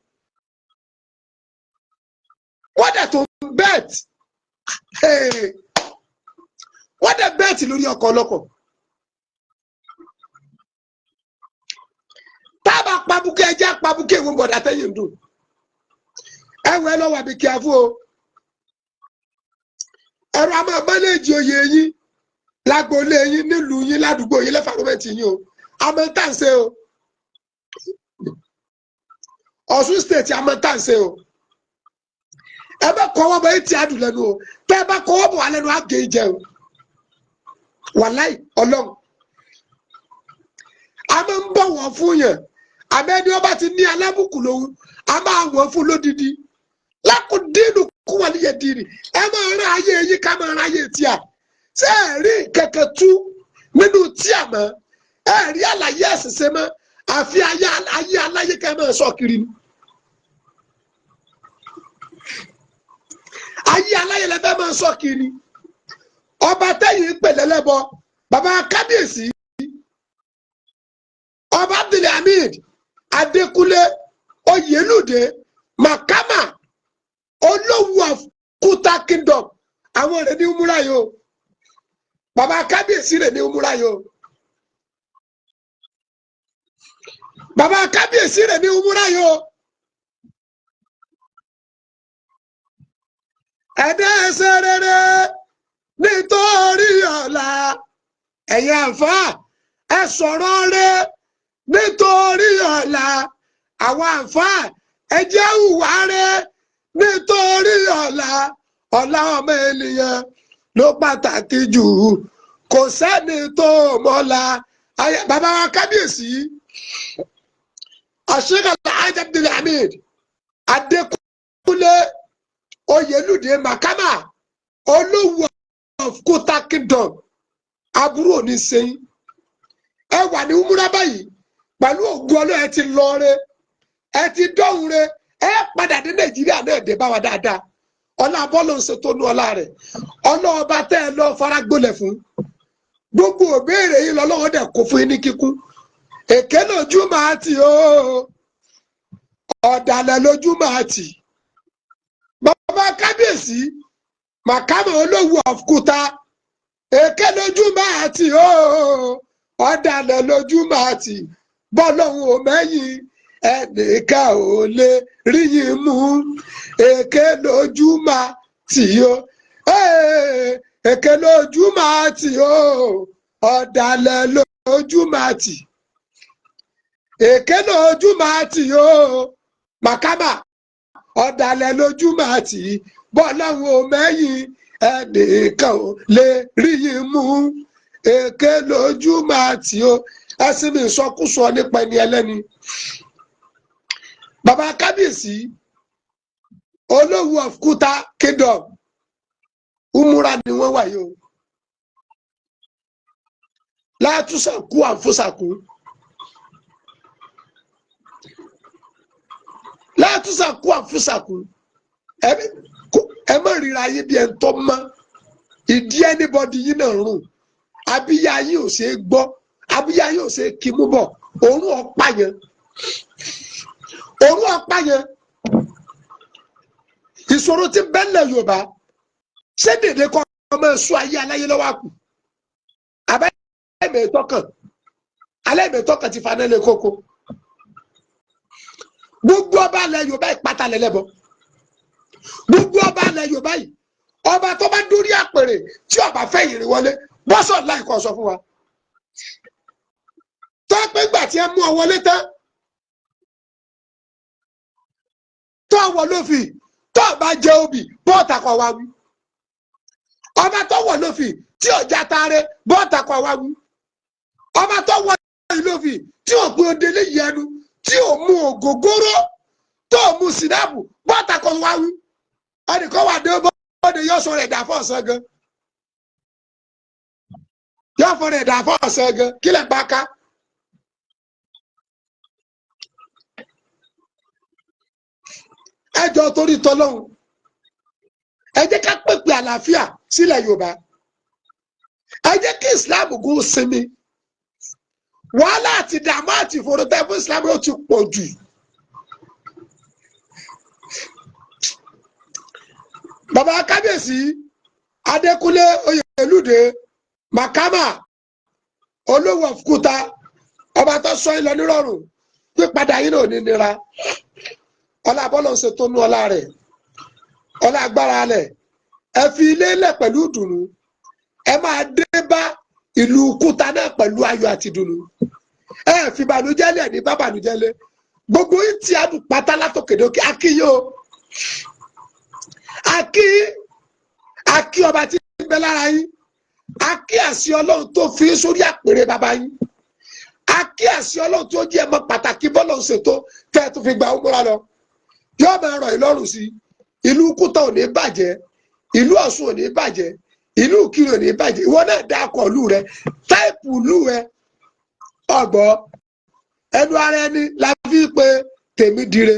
[SPEAKER 1] Wọ́n dẹ̀ tún bẹ́ẹ̀tì, wọ́n dẹ̀ bẹ́ẹ̀tì lórí ọkọ̀ ọlọ́kọ̀. Tábà pabuké ẹjẹ́ pabuké ìwọ̀n bọ̀dà tẹ́yìn dùn. Ẹwẹ́ lọ́wọ́ àbí kí a fún o. Ẹ̀rọ a máa mánéèjì oyè yín lágboolé yín, nílùú yín, ládùúgbò yín, lẹ́fàrọ́mẹ́ntì yín o. A máa ń tà ń ṣe o. Ọ̀ṣun state a máa ń tà ń ṣe o. Ẹ bá kọ́wọ́ bọ̀ etí adùn lẹ́nu o. Tẹ́ ẹ bá kọ́wọ́ bọ̀ wà lẹ́nu á gé jẹ o. Wàláì ọlọ́run. A máa ń bọ̀ wọ́n fún yẹn. Àmẹ́ni ọba ti ní alábùkù lòun, a máa wọ̀n fún lódidi. Lákùndínlù kú wà níyẹn dìrì. Ẹ máa rán ayé yín ká máa rán ayé tíà. Ṣé ẹ rí kẹ̀kẹ́ tú nínú tíà mọ́? Ẹ rí àlàyé ẹ̀sìn ṣe mọ́? Àfi ayé aláyé ká máa sọ kiri ni. Ayé aláyé lẹ fẹ́ máa sọ kiri. Ọba tẹ́yìn ń pè lẹ́lẹ́bọ, bàbá kábíyèsí, Ọba Abdulhamid Adékúnlé Oyèlúdé Màkàmà Olówú of Kuta Kingdom, àwọn rẹ̀ ní umura yìí o. Bàbá kábíyèsí rẹ̀ ní umura yìí o. Bàbá kábíyèsí rẹ̀ ní umura yìí o. Ẹ̀dá ẹsẹ̀ rere nítorí ọ̀la. Ẹ̀yin àǹfààní ẹ sọ̀rọ̀ rẹ̀ nítorí ọ̀la. Àwọn àǹfààní ẹ jẹ́ hùwà rẹ̀ nítorí ọ̀la. Ọ̀la ọmọ ènìyàn ló pàtàkì jù, kò sẹ́ni tó mọ̀la. Bàbá wa kábíyèsí Sheikh Alhaji Abdulhamid Adékúnlé Oyèlúdé Màkàmà Olówú of Kuta Kingdom, aburú ò ní sẹ́yìn. Ẹ wà ní umura báyìí pẹ̀lú ògùn ọlọ́, ẹ ti lọ re, ẹ ti dọ́hùn re, ẹ padà dé Nàìjíríà náà dé bá wa dáadáa. Ọlá bọ́ọ̀lù ń ṣètò nú ọlá rẹ̀, ọlọ́ọba tẹ́ ẹ lọ faragbólẹ̀ fún gbogbo òbéèrè yìí lọ́lọ́wọ́ dẹ̀ kó fún yín ní kíkún. Èké lójú máa tì ó, ọ̀dàlẹ̀ lójú máa tì. Bàbá kábíyèsí Màkàmà Olówú of Kuta, èké lójú máa tì ó, ọ̀dàlẹ̀ lójú máa tì. Bọ́lọ́hún ò mẹ́yìn ẹnìkan ò lè rí yín mú. Èké lójú máa tì ó, èké lójú máa tì ó, ọ̀dàlẹ̀ lójú máa tì. Èké lójú máa tì ó, Màkàmà, ọ̀dàlẹ̀ lójú máa tì. Bọ́lọ́hún ò mẹ́yìn ẹnìkan ò lè rí yín mú. Èké lójú máa tì ó. Ẹsìn mi ìsọkúsọ nípa ẹni ẹlẹ́ni. Bàbá kábíyèsí Olówú of Kuta Kingdom, umura ni wọ́n wà yìí o. Látúnṣàkú àǹfọ̀ṣàkú, látúnṣàkú àǹfọ̀ṣàkú. Ẹ má ríra ayé bí ẹ ń tọ́ mọ́. Ìdí ẹnibọ́dì yín náà rùn, abíyá yín ò ṣeé gbọ́, abíyá yín ò ṣeé kí mú bọ̀. Òórùn ọ̀pá yẹn, òórùn ọ̀pá yẹn. Ìṣòro tí bẹ́ẹ̀lẹ̀ Yorùbá ṣé dèdè kọ́ ọmọ ẹ̀ṣọ́ ayé aláyé lọ́wọ́ àkù abẹ́ẹ̀mẹ̀tọ́kàn alẹ́mẹ̀tọ́kàn ti faná lé kókó. Gbogbo ọba alẹ́ Yorùbá yìí pátá lẹ́lẹ́bọ. Gbogbo ọba alẹ́ Yorùbá yìí, ọba tó bá dórí àpèrè tí ọba fẹ́ yìnrìn wọlé bọ́sọ̀ láì kọ́ sọ fún wa. Tó pé gbà tí ẹ mú ọ wọlé tán tó wọ lófì tó bá jẹ obì bọ́ọ̀tà kọ wá wí. Ọba tó wọ lófì tí ọjà taare bọ́ọ̀tà kọ wá wí. Ọba tó wọ ìlófì tí ò pé odele yẹnu tí ò mu ògógóró tó mu sinapu bọ́ọ̀tà kọ wá wí. Ẹnìkan wà dé bọ́ọ̀dẹ yóò sọ rẹ̀ dà fún ọ̀sán gan. Yóò fọ rẹ̀ dà fún ọ̀sán gan. Kí lẹ̀ bá ká? Ẹ jọ torí tọlọ́hun, ẹ jẹ́ ká pèpè àlàáfíà sílẹ̀ Yorùbá. Ẹ jẹ́ kí Islam gún sinmi. Wàhálà àti ìdààmú àti ìfòròtẹ́ fún Islam yóò ti pọ̀ jù. Bàbá kábíyèsí Adékúnlé Oyèlúdé Màkàmà Olówó of Kúta, ọba tó sọ yín lọ nírọ̀rùn, pípadà yín náà ní nira. Ọlá bọ́lọ̀ ń ṣe tó nú ọlá rẹ̀, ọlá agbára rẹ̀. Ẹ fi ilé lẹ̀ pẹ̀lú ìdùnnú, ẹ máa dé bá ìlú Kúta náà pẹ̀lú ayọ̀ àti ìdùnnú. Ẹ fi bànújẹ́ lẹ̀ ní bá bànújẹ́ lé. Gbogbo yín tí a dùn pátá látòkèdókè akíyó akí akí ọba tí ń bẹ lára yín, akí àṣì Ọlọ́run tó fi sórí àpèrè bàbá yín, akí àṣì Ọlọ́run tó jẹ́ ẹmọ pàtàkì bọ́lọ̀ ń ṣètò tẹ́ ẹ tó fi gba òmùra lọ. Yóò máa rọ̀ yín lọ́rùn sí. Ìlú Kútà ò ní bàjẹ́, ìlú Ọ̀ṣun ò ní bàjẹ́, ìlú Ìkirè ò ní bàjẹ́. Ìwọ náà dákọ̀ ìlú rẹ, táìpù ìlú rẹ ọgbọ́ ẹnu ara ẹni la fi pé tèmi dire.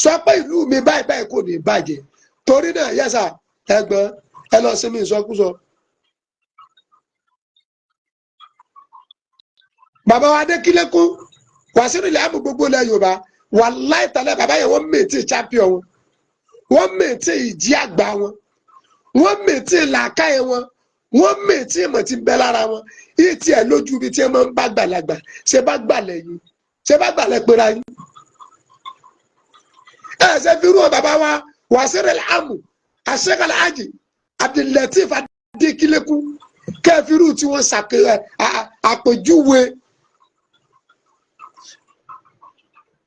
[SPEAKER 1] Sọ pé ìlú mi báyìí báyìí kò ní bàjẹ́. Torí náà yẹ́sà ẹgbọ́n ẹ lọ sinmi ìsọkúsọ. Bàbá wa Adékílékún Wàsíù ilẹ̀ àmú gbogbo ilẹ̀ Yorùbá wà láìtàlẹ̀ bàbá yẹn, wọ́n mètè champion wọn, wọ́n mètè ìjì àgbà wọn, wọ́n mètè làákàyè wọn, wọ́n mètè ìmọ̀ tí ń bẹ lára wọn. Yìí tiẹ̀ lójú ibi tí ẹ máa ń bá gbàlagbà ṣe bá gbàlẹ̀ yín, ṣe bá gbàlẹ̀ pera yín. Ẹ ṣe fi rú ọ bàbá wa Wàsíù ilẹ̀ àmú Àṣekàlẹ̀ Àjì Abdulateef Adékílékún kẹfìrú tí wọ́n ṣàkóso àpèjúwe.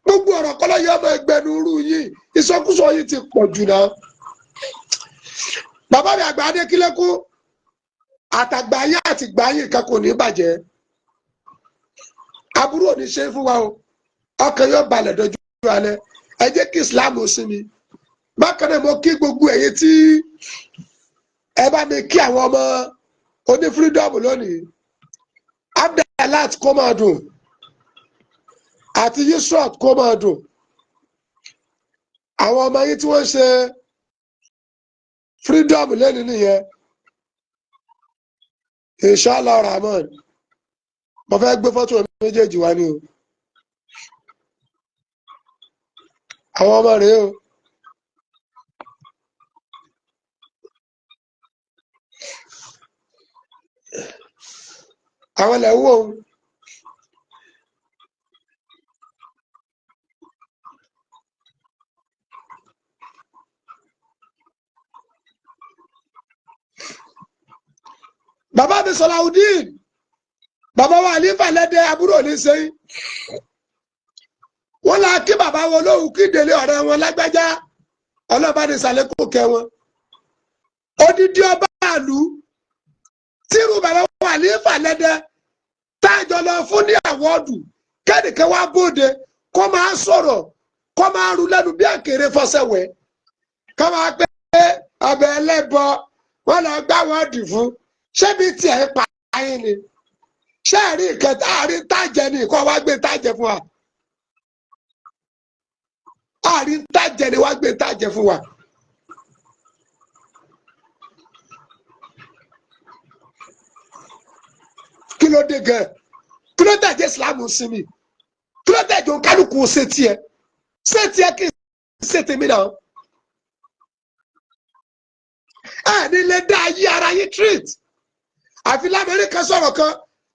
[SPEAKER 1] Gbogbo ọ̀rọ̀ kọ́lọ́ yọ ọmọ ẹgbẹ́nu rú yìí, ìsọkúsọ yìí ti pọ̀ jù náà. Bàbá mi àgbà Adékílékún àtàgbà yín àti gbà yín kan kò ní bàjẹ́. Aburú ò ní ṣe fún wa o, ọkàn yóò balẹ̀ dojú alẹ́. Ẹ jẹ́ kí Islam ó sinmi. Bákan náà mo kí gbogbo ẹ̀yin tí ẹ bá mi kí àwọn ọmọ oní fírídọ́ọ̀mù lónìí. Abdullat kó máa dùn àti Yusuf kó máa dùn. Àwọn ọmọ yín tí wọ́n ń ṣe freedom lẹ́nu nìyẹn. Inshallah Rahman, mo fẹ́ gbé fọ́tò méjèèjì wá ní o. Àwọn ọmọ rèé o. Àwọn ilẹ̀ wò ó. Bàbá mi Sọláudeen, bàbá wa Àlífà Lẹ́dẹ̀, àbúrò ní sẹ́yìn. Wọ́n la kí bàbá wọn lóhùn kí délé ọ̀rẹ́ wọn lágbájá, ọlọ́ba ní sàlékò kẹ wọn. Odidi ọba àlù tírú bàbá wa Àlífà Lẹ́dẹ̀ táàjọ lọ fún ní àwọ́dù, kẹ́nìkan wá bóde kó máa sọ̀rọ̀ kó máa ru lẹ́nu bí àkèrè fọsẹ̀wẹ̀, kó máa pé ọbẹ̀ ẹlẹ́bọ wọ́n lọ gbá wọ́ọ̀dì fún. Ṣébi tiẹ̀ pa ayé ni? Ṣé ẹ̀rí ìkẹta àárín tájẹ ni kó wá gbé tájẹ fún wa? Àárín tájẹ ni wá gbé tájẹ fún wa. Kí ló dé gan? Kí ló tẹ̀jẹ̀ Islam sinmi? Kí ló tẹ̀jẹ̀ kálukú ṣe tiẹ̀? Ṣé tiẹ̀ kí ṣe tèmi náà? Ẹ ní lè dá ayé ara yín treat. Àfi lamẹ́ríkà sọ̀rọ̀ kan,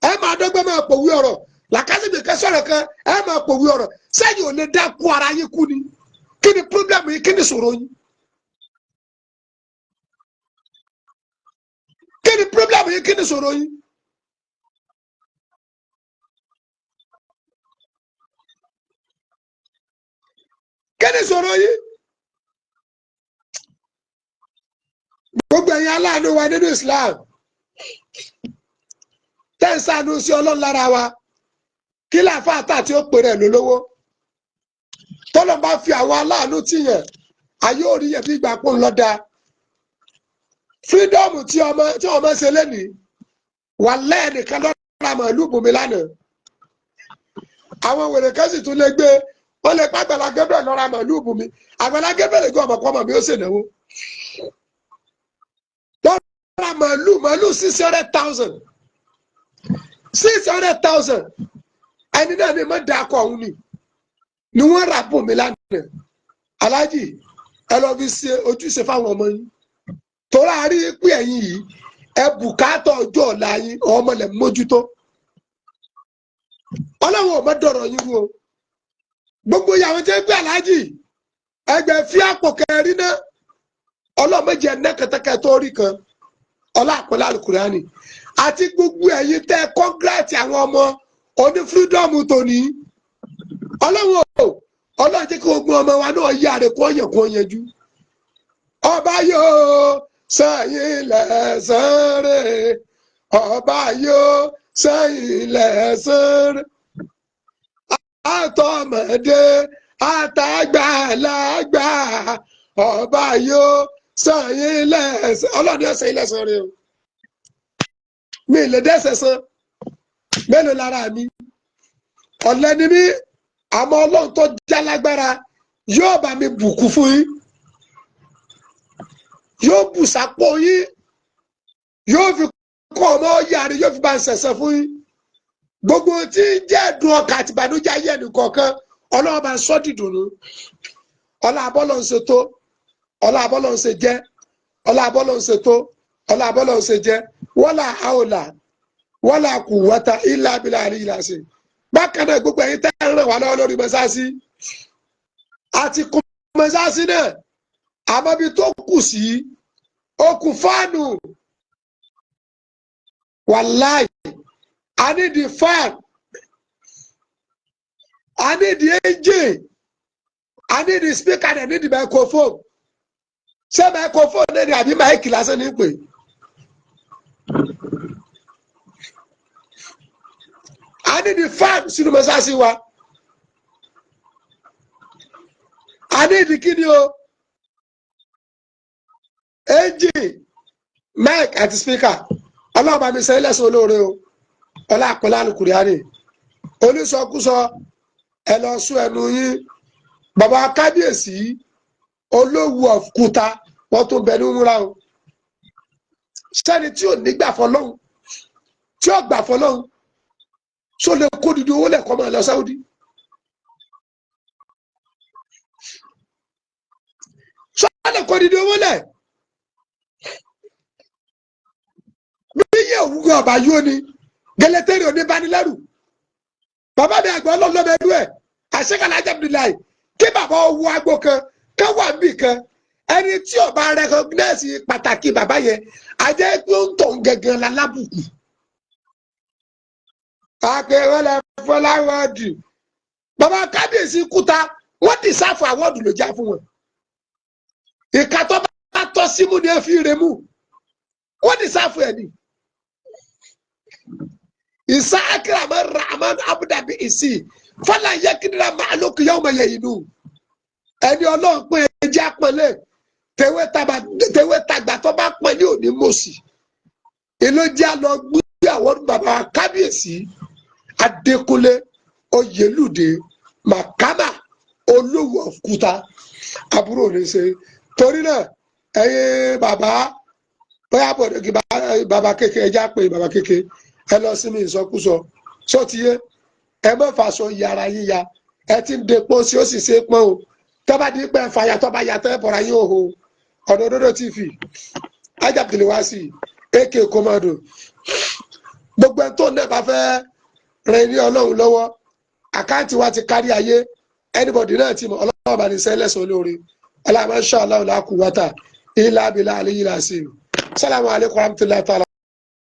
[SPEAKER 1] ẹ máa dọ́gbọ́n máa pòwé ọ̀rọ̀. Làkàtúntì kan sọ̀rọ̀ kan, ẹ máa pòwé ọ̀rọ̀. Sẹ́yìn ò lè dá kú ara yín kú ni. Kí ni problem yín? Kí ni ìṣòro yín? Kí ni problem yín? Kí ni ìṣòro yín? Kí ni ìṣòro yín? Gbogbo ẹ̀yin aláàánú wa nínú Islam, tẹ́ǹsánú sí Ọlọ́run lára wa, kí láàfáà tà tí ó pè rẹ̀ lólówó? Tọ́lọ́ bá fi àwọn aláàánú tìyàn, ayé ò rí yẹn bí ìgbà pọ̀ ńlọ́dà. Fírídọ́ọ̀mù tí ọmọ ṣe lénìí, wà lẹ́ẹ̀nìkan lọ́ra màálù bùnmi lánàá. Àwọn wèrè kan sì tún lè gbé, wọ́n lè pa Àgbàlá Gabriel lọ́ra màálù bùnmi. Àgbàlá Gabriel gbé ọmọkọ́mọ mi ó ṣènáwó. Lọ́ra màálù 600,000. 600,000. Ẹni náà ni mo da akọ òun ni wọ́n rà bùnmi lánàá. Aláàjì, ẹ lọ fi ṣe ojúṣe fáwọn ọmọ yín. Torí a rí pé ẹ̀yin yìí, ẹ bùkátà ọjọ́ ọ̀la yín, ọmọ lẹ̀ mójútó. Ọlọ́run ò mọ dọ̀rọ̀ yín rú o. Gbogbo ìyàwó tí ń gbé aláàjì, ẹgbẹ́ fi àpò kẹrin náà. Ọlọ́run méjì ẹ̀ kẹtẹkẹ tó rí kan. Ọlá àpẹẹrẹ alukurani. Àti gbogbo ẹ̀yin tẹ́ kọ́ngrẹ́tì àwọn ọmọ oní fírídọ́ọ̀mù tòní. Ọlọ́run ò, Ọlọ́run jẹ́ kí gbogbo ọmọ wa náà yára kó yàn kó yanjú. Ọba yóò sẹ́yìn lẹ́sàn rẹ̀, ọba yóò sẹ́yìn lẹ́sàn rẹ̀. Àtọmọdé àtàgbàlagbà, ọba yóò sẹ́yìn lẹ́sàn. Ọlọ́run yóò sẹ́yìn lẹ́sàn rẹ̀ o. Mi lè dẹ́sẹ̀ san. Mélòó lára mi? Ọ̀lẹ ni mí, àmọ́ Ọlọ́run tó jálágbára yóò bá mi bùkún fún yín. Yóò bù sápò yín, yóò fi kọ́ ọmọ yàrá, yóò fi bá ń ṣẹ̀ṣẹ̀ fún yín. Gbogbo tí ń jẹ́ ẹ̀dùn ọkàn àti ìbànújẹ́ ayé ẹnìkọ̀ọ̀kan, Ọlọ́run bá ń sọ́ dìdùnnú. Ọlá abọ́lọ̀ ń ṣe tó, ọlá abọ́lọ̀ ń ṣe jẹ́, ọlá abọ́lọ̀ ń ṣe tó, ọlá abọ́lọ̀ ń ṣe jẹ́. Wala àwòlà, wala quwwata illa billahi ìlàsì. Bákan náà, gbogbo ẹ̀yin tẹ́ ń ràn wá lọ́wọ́ lórí mọ́sáàsì, àti kún mọ́sáàsì náà, àmọ́ ibi tó kù sí, okùn fáànù. Wàláì, I need the fan, I need the engine, I need the speaker, I need the microphone. Ṣé microphone náà ni àbí máìkì lásán ní pè? I need the fan sínú mọ́sáàsì wa. I need the kí ni o? Engine, mic àti speaker. Ọlọ́run bá mi sọ ilé ẹ̀sìn olóore o. Ọlá àpẹẹrẹ alukuriani. Onísọkúsọ, ẹ lọ sún ẹnu yín. Bàbá kábíyèsí Olówu of Kuta, wọ́n tún bẹ ní wúrà o. Sẹ́ni tí ò ní gbà fọlọ́hún, tí ò gbà fọlọ́hún, só lè kó didi owó lẹ̀kọ́ máa lọ Sáúdí. Só lè kó didi owó lẹ̀. Bí yẹ òwúgbọ́ ọba yóò ní gẹlẹtẹrì oníbanilẹ́rù. Bàbá mi àgbà ọlọ́lọ́mọ ẹlú ẹ̀ àṣekàlà Abdullahi, kí bàbá owó agbó kan káwà bì kan, ẹni tí ó bá rẹkọgínẹ́sì pàtàkì bàbá yẹn, àjẹ́ pé ó ń tọ̀ gẹ́gẹ́ lálábùkù. Àpèrè fọláwọ́dì. Bàbá kábíyèsí Kúta, wọ́n ti sáfù àwọ́dù ló já fún wọn. Ìka tó bá tọ́ símú ni ẹ fi rè mú. Wọ́n ti sáfù ẹ̀ ni. Isa akirama Rahman Abudabi isi fọlá yẹkidira màálùkù yóò mọ yẹyin nù. Ẹni Ọlọ́run pé ẹjẹ́ àpọ́nlé tewé tagbà tó bá pọ́n ní òní mọ̀ọ́sì. Èló jẹ́ àlọ́ gbé àwọn bàbá kábíyèsí Adékúnlé Oyèlúdé Màkàmà Olówu of Kuta, àbúrò ní ṣe. Torí náà, ẹ̀yin bàbá bóyá bọ̀dọ̀ kí bàbá kékeré ẹja pé bàbá kékeré ẹ lọ sí mi ìsọkúsọ sọtiyé, ẹ má fàṣọ yàrá yíya, ẹ ti ń depo sí ó sì ṣe é pọ́n o. Tọ́ba di pé fàyà tọ́ba yàtọ̀ ẹ bọ̀ra yín òhò. Ọ̀nà Òdodo TV Ajabdulwasi ak Komando. Gbogbo ẹni tó náà bá fẹ́ rìn ní Ọlọ́run lọ́wọ́, account wa ti kárí ayé, anybody náà ti mọ̀. Ọlọ́run bá ní sẹ́lẹ̀sán olóore ọlọ́run. Masha Allah, la quwwata illa billah aliyyil azim. Salamu alaykum wa rahmatulahi ta'ala.